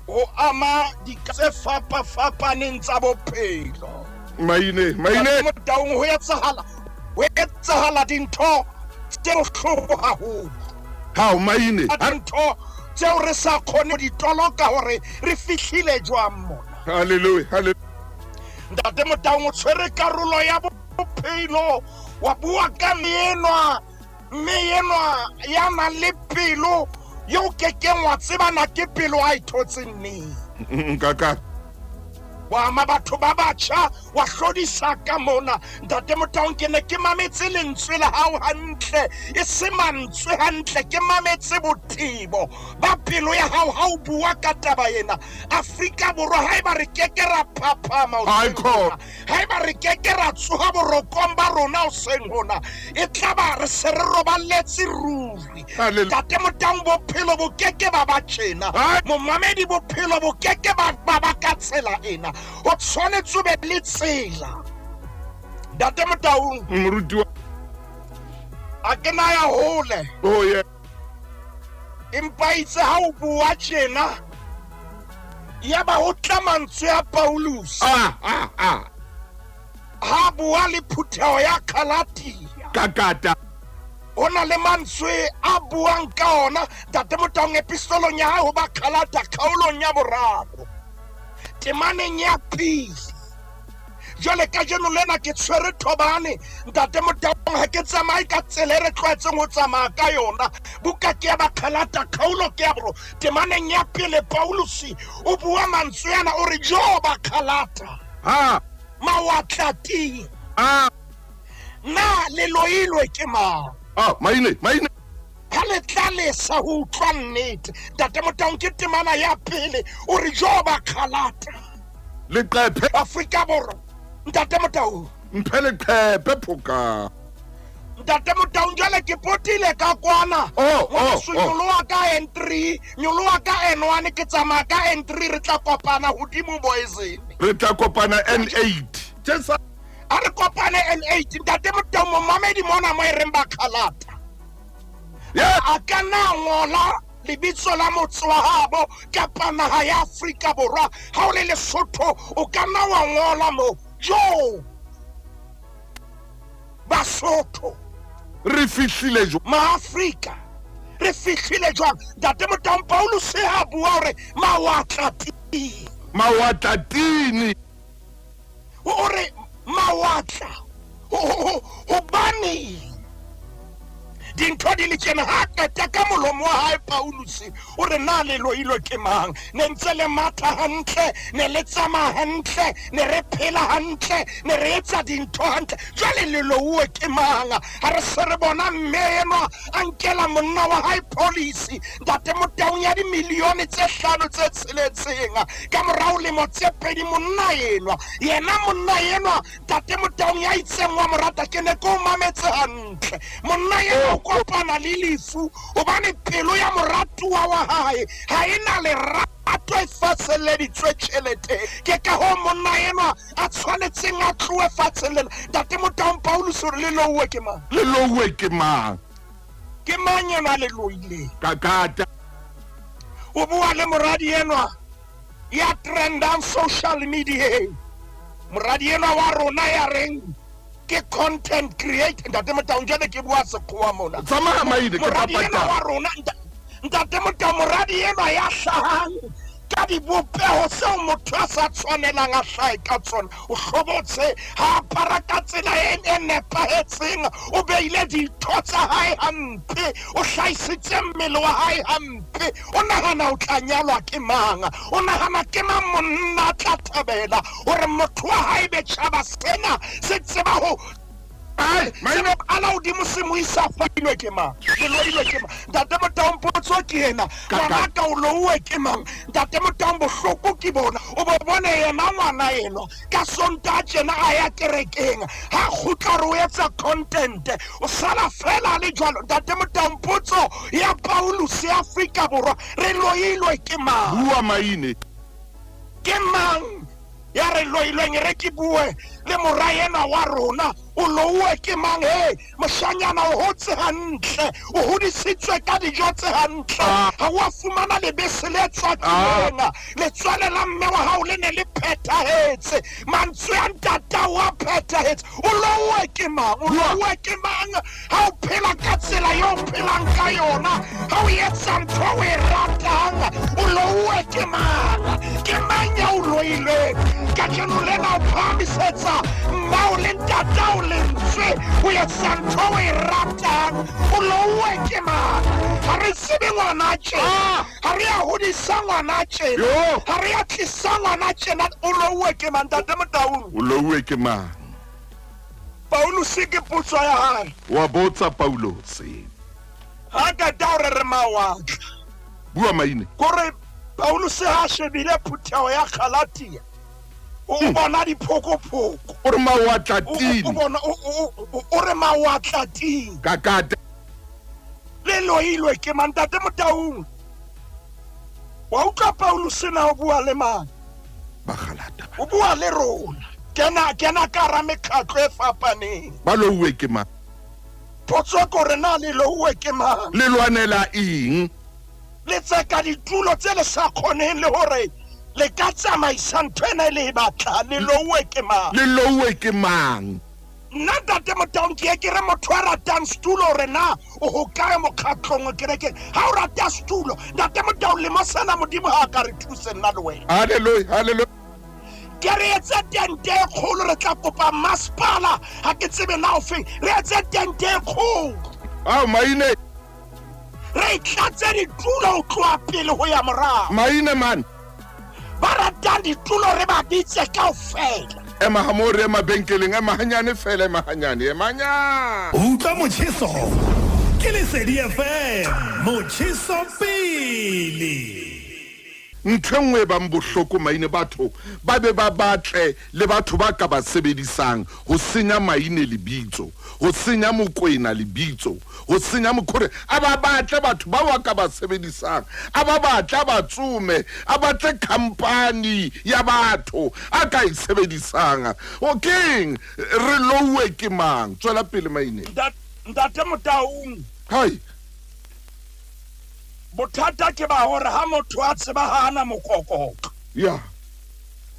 Ho ama dika tse fapafapaneng tsa bophelo. Maine, maine. Motaung ho etsahala, ho etsahala dintho tse bohloko haholo. Hao, maine. Dintho tseo re sa kgone ho di toloka hore re fihlile jwang mona. Hallelujah, hallelujah. Ntate Motaung o tshwere karolo ya bophelo, wa bua ka menwa, mme enwa ya nang le pelo yo kekeng wa tseba na ke pelo a e thotseng neng. Nkaka. Wa ama batho ba batjha, wa hlodisa ka mona. Ntate Motaung, ke ne ke mametse lentswe la hao hantle, e se mantswe hantle, ke mametse botebo ba pelo ya hao ha o bua ka taba ena. Afrika Borwa, haeba re keke ra phaphama Hai hoseng khona. hona, haeba re keke ra tsoha borokong ba rona hoseng hona, e tlaba re se re roballetse ruri. Hallelujah. Ntate Motaung, bophelo bo keke ba ba tjena. Hai. Momamedi, bophelo bo keke ba ba ba ka tsela ena. O tshwanetse o be le tsela. Ntate Motaung, Moruti wa a ke na ya hole. Oh, yeah. Empa itse ha o bua tjena, ya ba ho tla mantswe a Paulus. Ah, ah, ah. Ha bua le phutheho ya Galatia. Kakata. Ho na le mantswe a buang ka ona, Ntate Motaung, epistolong ya hae ho ba Galata, kgaolong ya boraro, temaneng ya pele. Jwale kajeno lena ke tshwere thobane, Ntate Motaung, ha ke tsamaye ka tsela e re tlwaetseng ho tsamaya ka yona. Buka ke ya Bagalata, kgaolo ke ya boro, temaneng ya pele Pauluse o bua mantswe ana, o re, Jo Bagalata, Ha. mawatlating, A. na le loilwe ke mang? Ah, maine, maine. Ha le tla lesa ho utlwa nnete. Ntate Motaung, ke temana ya pele, o re, Jo Bagalata. Leqephe. Afrika Borwa, Ntate Motaung. Mphe leqephe phoka. Ntate Motaung, jwale ke potile ka kwana. Oh, oh, Ngwaneso, oh. nyoloha ka N3, nyoloha ka N1, ke tsamaya ka N3, re tla kopana hodimo Boyseng. Re tla kopana N8. Tjesa. A re kopane N8. Ntate Motaung, momamedi mona mo e reng Bagalata. Yeah. A ka nna ngola lebitso la motse wa habo kapa naha ya Afrika Borwa. Ha o le Lesotho, o ka nna wa ngola mo, Jo Basotho. Re fihlile jwang? Maafrika, re fihlile jwang? Ntate Motaung, Paulus ha bua hore mawatlatini. Mawatlatini. O re mawatla. Hobane dintho di le tjena, ha qeta ka molomo wa hae Paulus o re, na le loilwe ke mang? Ne ntse le matha hantle, ne le tsamaya hantle, ne re phela hantle, ne re etsa dintho hantle, jwale le louwe ke mang? Ha re se re bona mme enwa a nkela monna wa hae policy, Ntate Motaung, ya dimilione tse 5 tse 6 ka morao lemo tse 2, monna enwa, yena monna enwa, Ntate Motaung, ya itseng wa morata, ke ne ke o mametse hantle, monna enwa o kopana le lefu hobane pelo ya moratuwa wa hae ha e na lerato, e faselleditswe tjhelete. Ke ka hoo monna enwa a tshwanetseng a tlohe fatsheng lena. Ntate Motaung, Paulus o re le louwe ke mang? Le louwe ke mang? Ke mang enwa le loileng? Kakata. O bua le moradi enwa ya trendang social media, moradi enwa wa rona ya reng ke content creator. Ntate Motaung, jwale ke bua sekgowa mona. Tsamaya maine, ke Moradi enwa tla wa rona, Ntate Motaung, moradi enwa ya hlahang ka dibopeho seo motho a sa tshwanelang a hlahe ka tsona, o hlobotse, ha apara ka tsela e nepahetseng, o beile ditho tsa hae hampe, o hlahisitse mmele wa hae hampe. O nahana o tla nyalwa ke mang? O nahana ke mang monna a tla thabela hore motho wa hae be tjhaba sena se tseba ho Ai, maine. Ala hodimo se mo isa failwe ke mang? Le loilwe ke mang? Ntate Motaung, potso ke ena. Ngwana ka o louwe ke mang? Ntate Motaung, bohloko ke bona. O bo bone yena ngwana enwa ka Sontaha tjena a ya kerekeng, ha kgutla re o etsa content, o sala fela le jwalo. Ntate Motaung, potso ya Paulus ya Afrika Borwa, re loilwe ke mang? Bua maine. Ke mang ya re loilweng? Re ke bue le mora ena wa rona, o louwe ke mang? He moshanyana, o hotse hantle, o hodisitswe ka dijo tse hantle, ha wa fumana lebese le tswakileng, letswele la mme wa hao le ne le phethahetse, mantswe a ntata wa phethahetse. O louwe ke mang? O louwe ke mang ha o phela ka tsela eo o phelang ka yona, ha o etsa ntho o e ratang? O louwe ke mang? Ke mang ya o loileng? Kajeno lena o phahamisetsa mmao le ntatao lentswe, o etsa ntho o e ratang. O louwe ke mang? Ha re tsebe ngwana tjena, ha re a hodisa ngwana tjena, ha re a tlisa ngwana tjena. O louwe ke mang, Ntate Motaung? O louwe ke mang? Paulus ke potso ya hae. Wa botsa Paulus. Ha qeta hore re mawatla. Bua maine. Kore Paulus ha shebile phutheho ya Galatia, o bona diphokophoko. O re mawatla tini. O bona o re mawatla tini. Kakata. Le loilwe ke mang, Ntate Motaung? Wa utlwa Paulus na o bua le mang? Bagalata. O bua le rona. Kena kena ka hara mekgatlo e fapaneng. Ba louwe ke mang? Potso ke hore na le louwe ke mang? Le lwanela eng? Le tseka ditulo tse le sa kgoneng le hore le ka tsamaisa ntho ena e le e batlang. Le louwe ke mang? Le louwe ke mang? Nna Ntate Motaung, ke ye ke re motho a ratang setulo hore na o hokae mokgatlong kerekeng. Ha o rata setulo, Ntate Motaung, lemo sena Modimo ha a ka re thuse nna le wena. Hallelujah, hallelujah. Ke re etse tente e kgolo, re tla kopa masepala, ga ke tsebe na ofeng, re etse tente e kgolo. Ao maine. Re e tlatse ditulo ho tloha pele ho ya morao. Maine man. Ba ratang ditulo re ba bitse kaofela. Ema ha moo re ye mabenkeleng, ema hanyane fela, ema hanyane, ema hanyane. Utlwa motjheso ke Lesedi FM, motjheso pele. Ntho e nngwe e bang bohloko maine batho ba be ba batle le batho ba ka ba sebedisang ho senya maine lebitso, ho senya Mokwena lebitso, ho senya Mokhore. A ba batle batho bao a ka ba sebedisang, a ba batle, a ba tsome, a batle khampani ya batho a ka e sebedisang. O keng re louwe ke mang? Tswela pele maine. Ntate Motaung. Hai. Bothata ke ba hore ha motho a tseba ha ana mokokotlo. Yeah.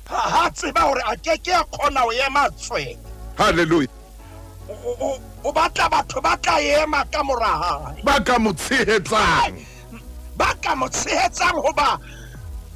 Ha ha tseba hore a ke ke a kgona ho ema tswe. Hallelujah. O batla batho ba tla ema ka mora hae. Ba ka mo tshehetsang. Ba ka mo tshehetsang hoba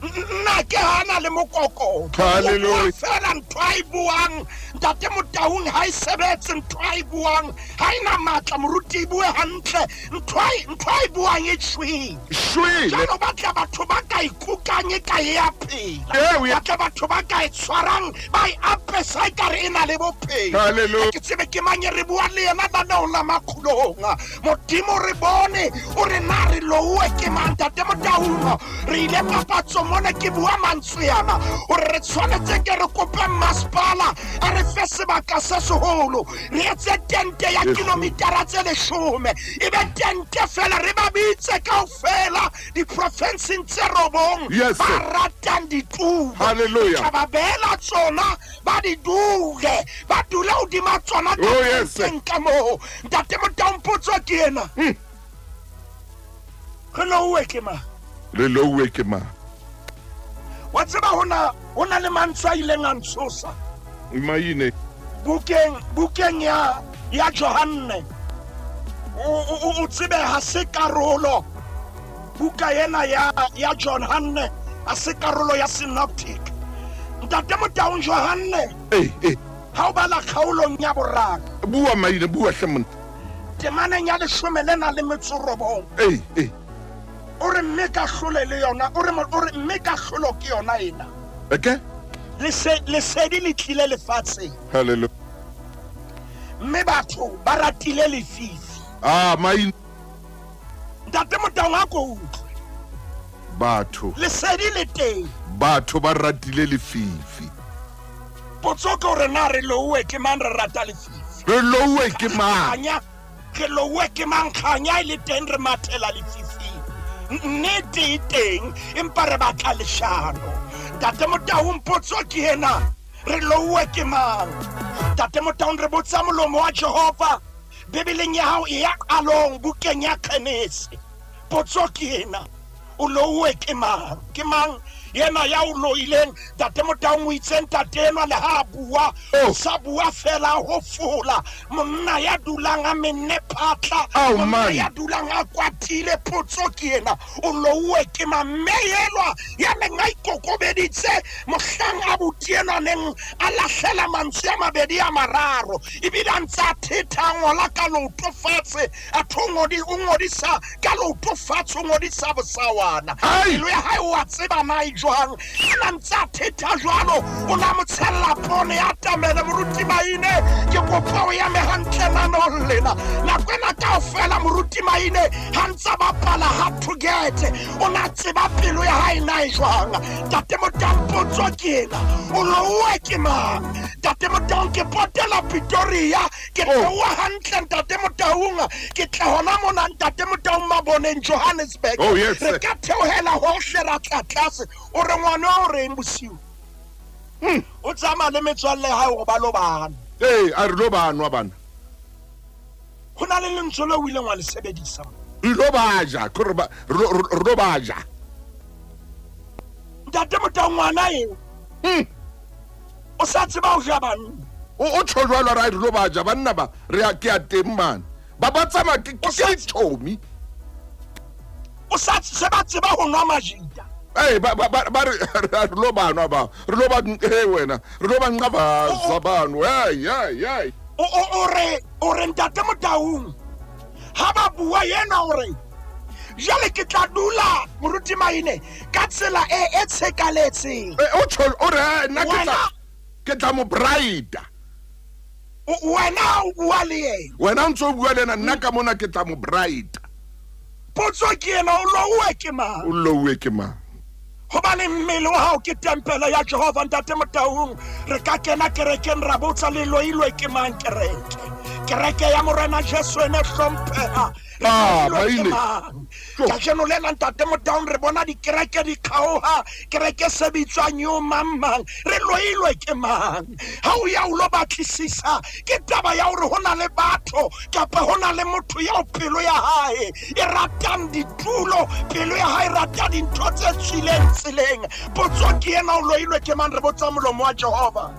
nna ke hana le mokokotlo. Hallelujah. Fela ntho a e buang Ntate Motaung ha e sebetse, ntho a e buang ha e na matla, moruti e bue hantle, ntho a e, ntho a e buang e shwele. Shwele. Jwale o batla batho ba ka ikukang e ka e a phela. Eo ya- Batla batho ba ka e tshwarang ba e apesa e kare e na le bophelo. Hallelujah. Ha ke tsebe ke mang e re buang le yena naneong la makgulong. Modimo re bone o re na re louwe ke mang Ntate Motaung. Re ile papatsong mona ke bua mantswe ana hore re tshwanetse ke re kope masepala a re fe sebaka se seholo, re etse tente ya kilometara tse 10, e be tente fela, re ba bitse kaofela diprofenseng tse 9 Yes, ba sir. ratang ditulo. Hallelujah. Re tla ba beela tsona, ba di dule, ba dule hodima tsona ka Oh, yes, sir. tenteng ka moo. Ntate Motaung, potso ke ena. Re louwe ke mang? Re louwe ke mang? Wa tseba hona, ho na le mantswe a ileng a ntshosa. Maine. Bukeng, bukeng ya, ya Johanne. O, o, o tsebe ha se karolo. Buka ena ya, ya Johanne ha se karolo ya synoptic. Ntate Motaung, Johanne. Eh, eh. Ha o bala kgaolong ya 3. Bua maine, bua hle monna. Temaneng ya 19 le metso 9. Eh, eh. O re mme kahlolo le yona, o re mo, o re mme kahlolo ke yona ena. Okay. Lesedi le tlile lefatsheng. Hallelujah. Mme batho ba ratile lefifi. Ah, maine. Ntate Motaung, a ko utlwe. Batho. Lesedi le teng. Batho ba ratile lefifi. Potso ke hore na re louwe ke mang re rata lefifi? Re louwe ke mang? Kganya, re louwe ke mang? Kganya e le teng, re mathela lefifing. Nnete e teng, empa re batla leshano. Ntate Motaung, potso ke ena, re louwe ke mang? Ntate Motaung, re botsa molomo wa Jehova Bibeleng ya hao e ya qalong, bukeng ya Genese. Potso ke ena, o louwe ke mang? Ke mang yena ya o loileng? Ntate Motaung o itse ntate enwa le ha a bua, Oh. o sa bua fela ho fola. Monna ya dulang a menne phatla, Ao, monna man. ya dulang a kwatile. Potso ke ena, o louwe ke mang? Mme elwa ya neng a ikokobeditse mohlang a buti enwa neng a lahlela mantswe a mabedi a mararo, ebile a ntse a thetha, a ngola ka leoto fatshe, a tho ngodi, o ngodisa ka leoto fatshe, o ngodisa bosawana. Ai! Pelo ya hae o a tseba na e jwang. A na ntse a thetha jwalo, o na mo tshella poone ya tamele. Moruti Maine, ke kopa o eme hantle naneong lena. Nako ena kaofela moruti Maine ha ntse a bapala hard to get, o na tseba pelo ya hae na e jwang. Ntate Motaung, potso ke ena, o louwe ke mang? Ntate Motaung, ke potela Pretoria, ke Oh. tloha hantle Ntate Motaung, ke tla hona mona Ntate Motaung Maboneng, Johannesburg. Oh, yes, Re sir. ka theohela hohle ra tla tlase. O re ngwana o reng bosiu? O tsamaya le metswalle ya hae hore ba lo bana. Ee, a re lo ba nwa bana. Ho na le lentswe leo o ileng wa le sebedisa. Re lo ba ja, ke hore ba, re lo, re lo ba ja. Ntate Motaung, ngwana eo. O sa tseba ho ja banna. O tjho jwalo, a re lo ba ja banna ba, re a, ke a teng mane. Ba ba tsamaya ke, ke, ke dithomi. O sa se ba tseba ho nwa majita. Ei, ba ba ba ba re re lo ba nwa ba re lo ba he wena re lo ba nqabaza bano hey hey hey O o o re o re ntate Motaung ha ba bua yena o re jwale ke tla dula moruti Maine ka tsela e e tshekaletseng. Eh, o tjho o re eh, nna ke tla Wena- ke tla mo bride Wena o bua le yena. Wena o ntse o bua le ena nna ka mona ke tla mo bride. Potso ke ena, o louwe ke mang? O louwe ke mang? Hobane mmele wa hao ke tempele ya Jehova. Ntate Motaung, re ka kena kerekeng ra botsa le loilwe ke mang kereke? Kereke ya Morena Jesu e ne hlompheha. Re Ah, loilwe ke Maine. mang? Kajeno lena ntate Motaung re bona dikereke di kgaoha, kereke se bitswang yo mang mang. Re loilwe ke mang? Ha o ya o lo batlisisa, ke taba ya hore ho na le batho kapa ho na le motho eo pelo ya hae e ratang ditulo, pelo ya hae e rata dintho tse tswileng tseleng. Potso ke ena, o loilwe ke mang? Re botsa molomo wa Jehova.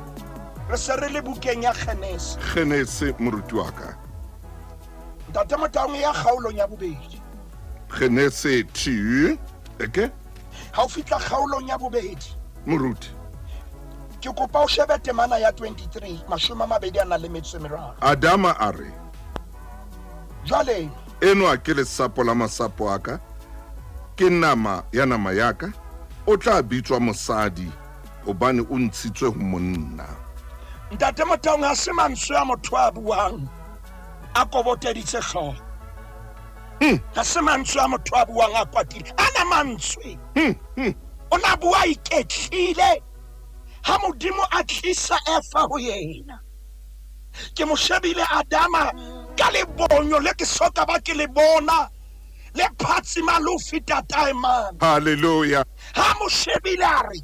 Re se re le bukeng ya Genese. Genese moruti wa ka. Ntate Motaung, e ya kgaolong ya bobedi. Genese 2 eke Ha o fihla kgaolong ya bobedi, moruti ke kopa o shebe temana ya 23, 23. Adama a re Jwale enwa ke lesapo la masapo a ka, ke nama ya nama ya ka, o tla bitswa mosadi hobane o ntshitswe ho monna. Ntate Motaung, ha se mantswe a motho a buang a koboteditse hlooho. Ha se mantswe a motho a buang a kwatile. Ana mantswe o na bua a iketlile ha Modimo a tlisa Efa ho yena. Ke mo shebile Adama ka lebonyo le ke soka ba ke le bona le phatsima le ho feta taemane. Hallelujah. Ha mo shebile a re,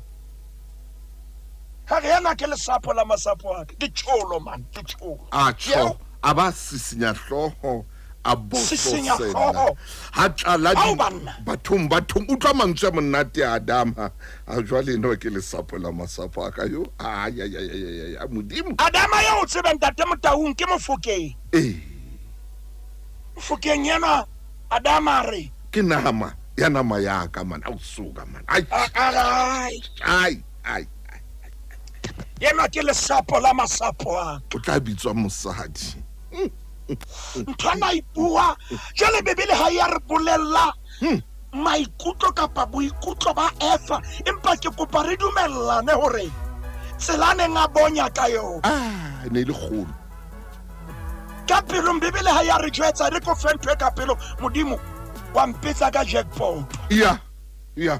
ha re ena ke lesapo la masapo a ka. Ke tjholo man, ke tjholo. A tjho, a ba sisinya hlooho, a Sisinya bososela. hlooho. Ha tlala Ao banna. bathong bathong utlwa mantswe a monate a Adama. A jwale enwa ke lesapo la masapo a ka yo. Ay ay ay ay ay Modimo. Adama eo o tsebe ntate Motaung ke Mofokeng. Eh. Mofokeng enwa Adama a re Ke nama ya nama ya ka man, a suka man. Ai ai ai ai. Enwa ke lesapo la masapo a ka. O tla bitswa mosadi. Ntho ana e bua jwale Bibele ha ya re bolella maikutlo kapa boikutlo ba Efa, empa ke kopa re dumellane hore tsela neng a bonya ka yona. Ah, ne le kgolo. Ka pelong Bibele ha ya re jwetsa re ko fe ntho e ka pelong, Modimo wa mpetsa ka jackpot. Ya. Ya.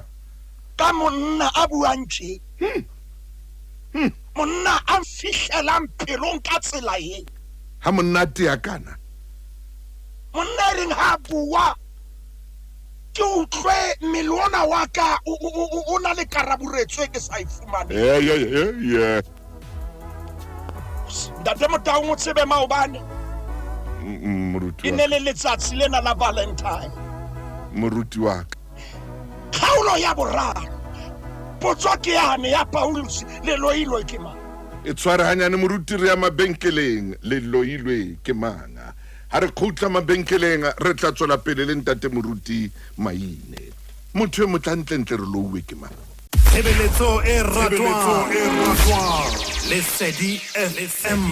Ka monna a buang tje. Monna a fihlelang pelong ka tsela e. Ha monna a tea kana. Monna e reng ha bua ke utlwe mmele ona wa ka o na le karaburetso e ke sa e fumaneng. Eh. Ntate Motaung o tsebe maobane. Moruti E ne le letsatsi lena la Valentine. Moruti wa ka. Kgaolo ya boraro. Potso ke yane ya Paulus, le loilwe ke mang? E tshware hanyane moruti re ya mabenkeleng, le loilwe ke mang? Ha re kgutla mabenkeleng re tla tswela pele le ntate moruti Maine. Motho e motla ntlentle re louwe ke mang? Tshebeletso e ratwang Lesedi FM.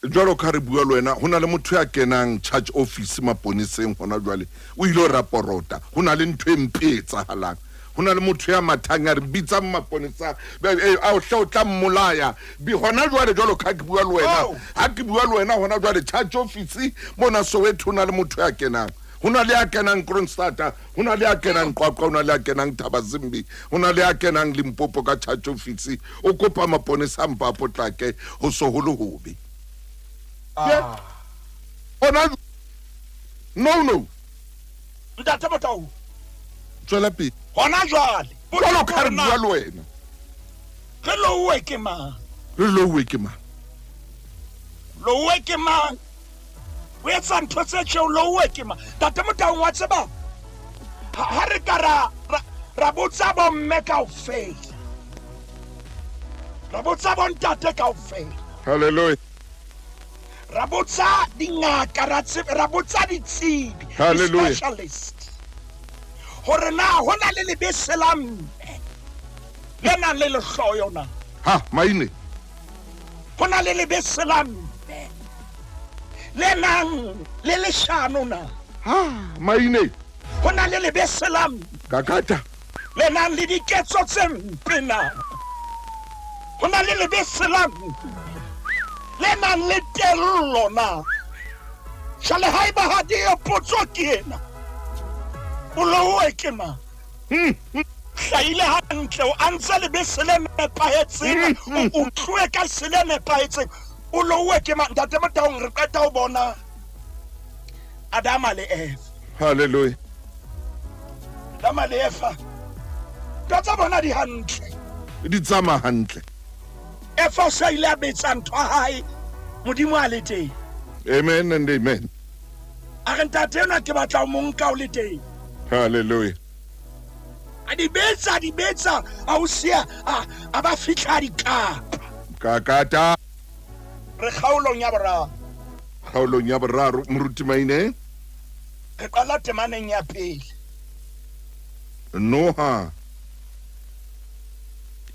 Jwalo ka re bua le wena, ho na le motho ya kenang charge office maponeseng hona jwale, o ile ho raporota, ho na le ntho e mpe e etsahalang. Ho na le motho ya mathang a re bitsang maponesa, a o hle o tla mmolaya. Bi hona jwale jwalo ka ke bua le wena, ha ke bua le wena hona jwale charge office mona Soweto ho na le motho ya kenang. Ho na le ya kenang Kroonstad, ho na le ya kenang Qwaqwa, ho na le ya kenang Thabazimbi, ho na le ya kenang Limpopo ka charge office, o kopa maponesa a mpa a potlake ho so ho le hobe. Ona no. Ntate Motau. Tswela pele. Hona jwale. Jwalo ka re bua le wena. Re louwe ke mang? Re louwe ke mang? Louwe ke mang? O etsa ntho tse tjeo, louwe ke mang? Ntate Motau wa tseba. Ha re ka ra botsa bomme kaofela. Ra botsa bontate kaofela. Hallelujah. Ra botsa dingaka, ra botsa ditsebi, Hallelujah. specialist. Hore na ho na le lebese la mme le nang le lehloyo na? Ha, maine. Ho na le lebese la mme le nang le leshano na? Ha, maine. Ho na le lebese la mme Kakata. le nang le diketso tse mpe na? Ho na le lebese la mme le nang le tello na? Jwale haeba ha di yo, potso ke ena, o louwe ke mang? Hlahile hantle, o antse lebese le nepahetseng, o utluwe ka se le nepahetseng, o louwe ke mang? Ntate Motaung, re qeta ho bona Adama le Eva. Hallelujah. Adama le Eva, ntho tsa bona di hantle, Di tsamaya hantle. Eva o sa ile a betsa ntho ya hae, Modimo a le teng. Amen and amen. A re, ntate enwa ke batla ho mo nka o le teng. Hallelujah. A di betsa, a di betsa, a o siya, a ba fihla a di kapa. Kakata. Re kgaolong ya boraro. Kgaolong ya boraro, Moruti Maine. Re qala temaneng ya pele. Noha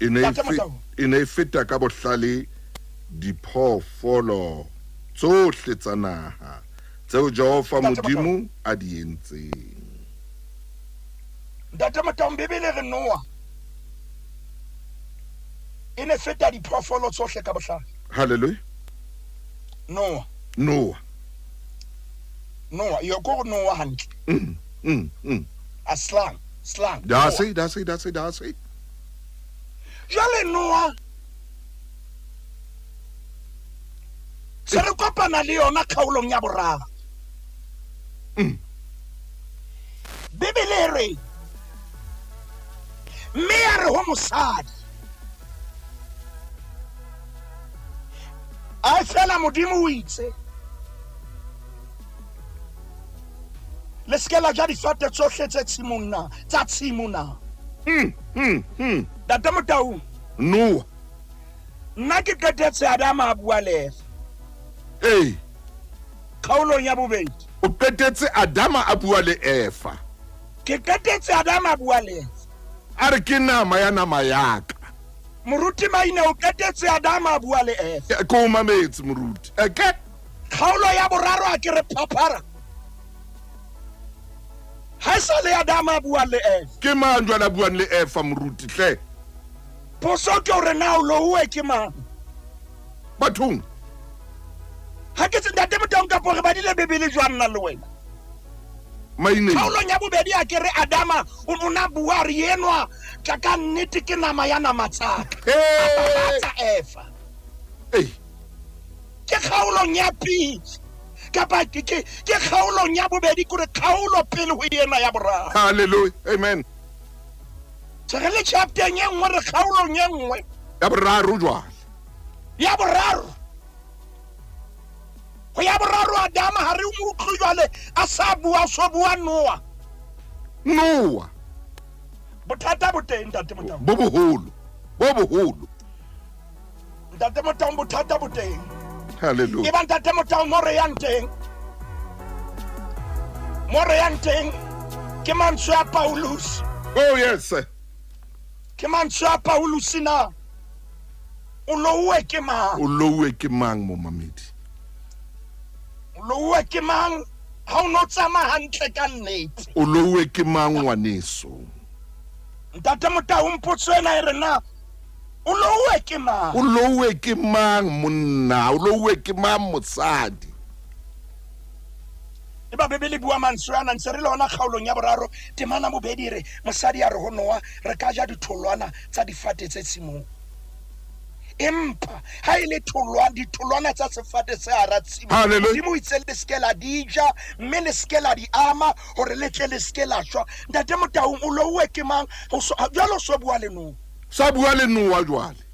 e ne e Ntate Motau. e ne e feta ka bohlale diphoofolo tsohle tsa naha tseo Jehova Ntate Motau. Modimo a di entseng. Ntate Motaung, Bibele re Noah e ne feta diphoofolo tsohle ka bohlale. Hallelujah. Noah. Noah. Noah, yo ko Noah hantle. A slang, slang. That's Noah. it, that's it, that's it, that's it. Jwale Noah se re kopana le yona kgaolong ya boraro. Bibele e re, mme ya re ho mosadi, a fela Modimo o itse, le se ke la ja difate tsohle tse tshimong na, tsa tshimo na. Ntate Motaung, Noah. Nna ke qetetse Adama a bua le Eva. Ee. Kgaolong ya bobedi. O qetetse Adama a bua le Eva. Ke qetetse Adama a bua le Eva. A re ke nama ya nama ya ka. Moruti Maine, o qetetse Adama a bua le Eva. Ke o mametse, moruti. Eke? Kgaolo ya boraro a ke re phaphara. Ha e sa le Adama a buang le Eva. Ke mang jwale a buang le Eva, moruti hle? Potso ke hore na o louwe ke mang? Bathong. Ha ke tse Ntate Motaung, kapo re badile Bibele jwang nna le wena? Maine. Kgaolong ya bobedi a ke re Adama o na bua re enwa tla ka nnete ke nama ya nama tsa ka. Hey! Tsa Eva. Ei. Ke kgaolong ya pele. Kapa ke kgaolong ya bobedi, kore kgaolo pele ho ena ya boraro. Hallelujah. Amen. Se re le chapteng e nngwe, re kgaolong e nngwe. Ya boraro jwale. Ya boraro. Ho ya boraro Adama ha re mo utlwe jwale a sa bua, so bua Noah. Noah. Bothata bo teng, Ntate Motaung. Bo boholo. Bo boholo. Ntate Motaung, bothata bo teng. Hallelujah. E ba Ntate Motaung, mo re yang teng. Mo re yang teng ke mantswe a Paulus. Oh yes. Ke mantswe a Paulus na. O louwe ke mang? O louwe ke mang, momamedi? O louwe ke mang? Ha o no tsamaya hantle ka nnete. O louwe ke mang, ngwaneso? Ntate Motaung, potso ena e re na o louwe ke mang? O louwe ke mang, monna? O louwe ke mang, mosadi? E ba Bibele bua mantswe ana, ntse re le hona kgaolong ya boraro, temana bobedi re mosadi a re ho Noah, re ka ja ditholwana tsa difate tse tshimong. Empa ha e le ditholwana tsa sefate se hara tshimo, Hallelujah. Modimo o itse le se ke la di ja, mme le se ke la di ama hore le tle le se ke la shwa. Ntate Motaung, o louwe ke mang? Jwale o so bua le Noah. Sa bua le Noah jwale.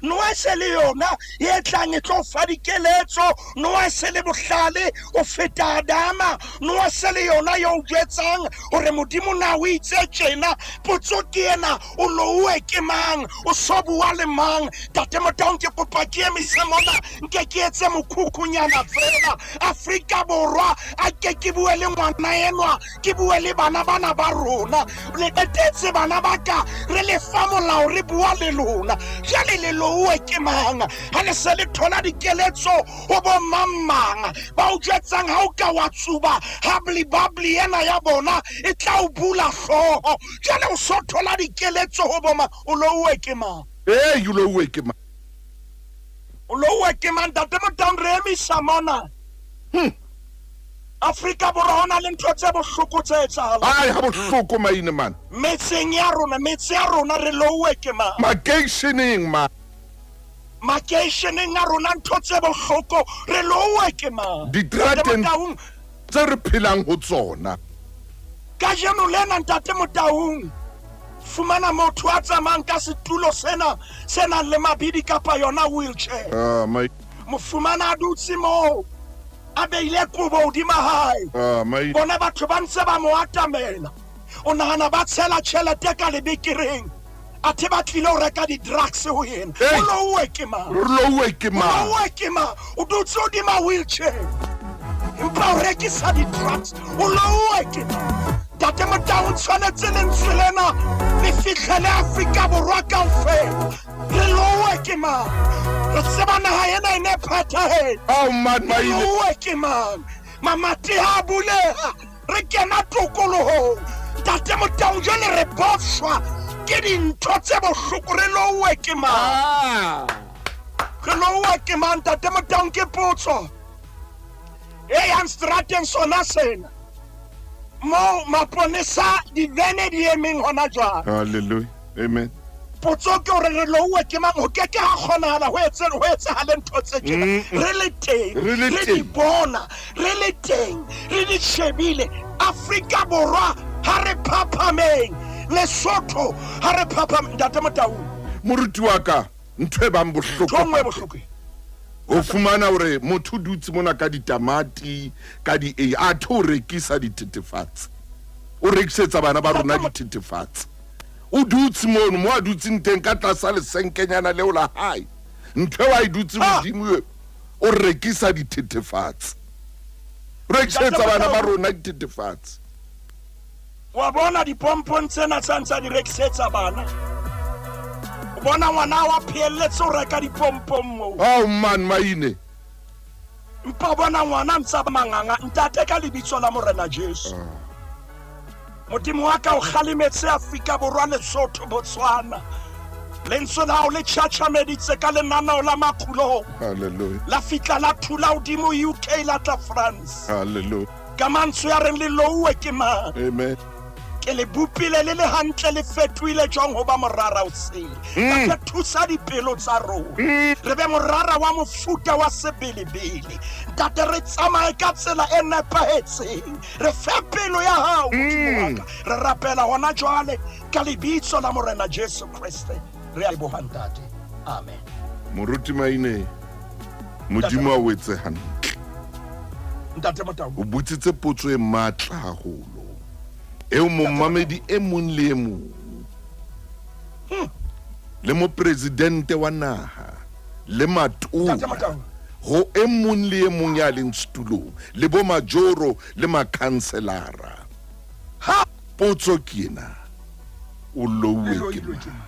Noa e se le yona e tlang e tlo fa dikeletso. Noa e se le bohlale o feta Adama. Noa se le yona yo o jwetsang hore Modimo na o itse tjena. Potso ke ena, o louwe ke mang? O so bua le mang? Ntate Motaung, ke kopa ke emise mona, nke ke etse mokhukhunyana fela. Afrika Borwa, a ke ke bue le ngwana enwa, ke bue le bana bana ba rona. Le qetetse bana ba ka, re le fa molao, re bua le lona. Jwale le louwe ke mang? Ha le se le thola dikeletso ho bo mang mang ba o jwetsang ha o ka wa tsuba habli babli ena ya bona e tla o bula hlooho. Jwale o so thola dikeletso ho bo mang? O louwe ke mang? Ee, o louwe ke mang? O louwe ke mang? Ntate Motaung, re emisa mona. Afrika Borwa ho na le ntho tse bohloko tse etsahalang. Ai, ha bohloko maine man. Metseng ya rona, metse ya rona re louwe ke mang? Makeisheneng man. Makeisheneng a rona ntho tse bohloko re louwe ke mang? Diterateng Ntate Motaung, tse re phelang ho tsona. Kajeno lena Ntate Motaung, fumana motho a tsamayang ka setulo sena se nang le mabidi kapa yona wheelchair. Ah, mai. Mo fumana a dutse moo, a beile kobo hodima hae. Ah, mai. Bona batho ba ntse ba mo atamela. O nahana ba tshela tjhelete ka lebekereng, athe ba tlile ho reka di-drugs ho yena. Hey! O louwe ke mang? Re louwe ke mang? O louwe ke mang? O dutse hodima wheelchair, empa o rekisa di-drugs. O louwe ke mang? Ntate Motaung, tshwanetse lentswe lena le fihlele Afrika Borwa kaofela. Re louwe ke mang? Re tseba naha ena e ne phethahetse. Ao, man, Re maile. louwe ke mang? Mamati ha a buleha, re kena tokolohong. Ntate Motaung, jwale re bofshwa ke dintho tse bohloko. Re louwe ke mang? Ah. Re louwe ke mang? Ntate Motaung, ke potso e yang strateng sona sena moo maponesa divene di emeng hona jwale. Hallelujah. Amen. Potso ke hore re louwe ke mang? Ho ke ke ha kgonahala ho etse ho etsahale ntho tse tjena. Re le teng, Re le re di teng. bona, re le teng, re di shebile. Afrika Borwa ha re phaphameng, Lesotho ha re phaphameng. Ntate Motaung, Moruti wa ka, ntho e bang bohloko ntho e nngwe e hape. bohloko e. O fumana hore motho o dutse mona ka ditamati, ka di a athe o rekisa dithethefatsi. O rekisetsa bana ba rona dithethefatsi. O dutse mono mo a dutseng teng ka tlasa lesenkenyana leo la hae. Ntho eo a e dutseng Ah! hodimo eo, o rekisa dithethefatsi. O rekisetsa bana ba rona dithethefatsi. Wa bona dipompong tsena tsa ntsa di rekisetsa bana. O bona ngwana wa phehelletse ho reka dipompong moo. Ao man, maine. Empa o bona ngwana ntsa manganga. Ntate, ka lebitso la Morena Jesu. Modimo wa ka o kgalemetse Afrika Borwa, Lesotho, Botswana. Lentswe la hao le tjhatjhameditse ka lenaneo la makgulong. Hallelujah. La fihla la thula hodimo UK, la tla France. Hallelujah. Ka mantswe a reng le louwe ke mang? Amen. Ke le bopile le le hantle, le fetohile jwang ho ba morara o sele. Ka thusa dipelo tsa rona. Re be morara wa mofuta wa sebelebele. Ntate, re tsamaye ka tsela e nepahetseng. Re fe pelo ya hao, Modimo wa ka. Re rapela hona jwale ka lebitso la Morena Jesu Kreste. Re a leboha Ntate. Amen. Moruti Maine, Modimo a o etse hantle. Ntate Motaung. O botsitse potso e matla haholo. Eo momamedi e mong le e mong le mopresidente wa naha le matona Ntate Motaung. ho e mong le e mong ya leng setulong le bo majoro le makhanselara. Ha Potso ke ena, o louwe le ke loilwe mang? ke mang?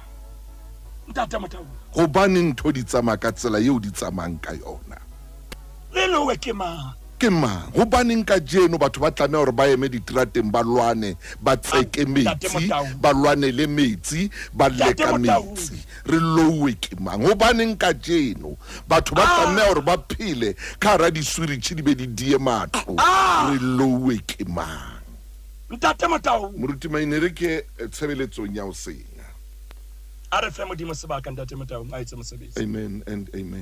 Ntate Motaung. Hobane ntho di tsamaya ka tsela eo di tsamayang ka yona. Le lowe ke mang? Ke mang? Hobaneng kajeno batho ba tlameha hore ba eme diterateng, ba lwane, ba tseke Ntate metsi, Motaung. ba lwane le metsi, ba Ntate leka Motaung. metsi. Re louwe ke mang? Hobaneng kajeno batho ba tlameha hore ba phele ka hara diswiritjhi di be di die matlo? Re louwe ke mang? Ntate Motaung. Moruti Maine, re ke tshebeletsong ya hoseng. A re fe Modimo sebaka, Ntate Motaung, a etse mosebetsi. Amen and amen.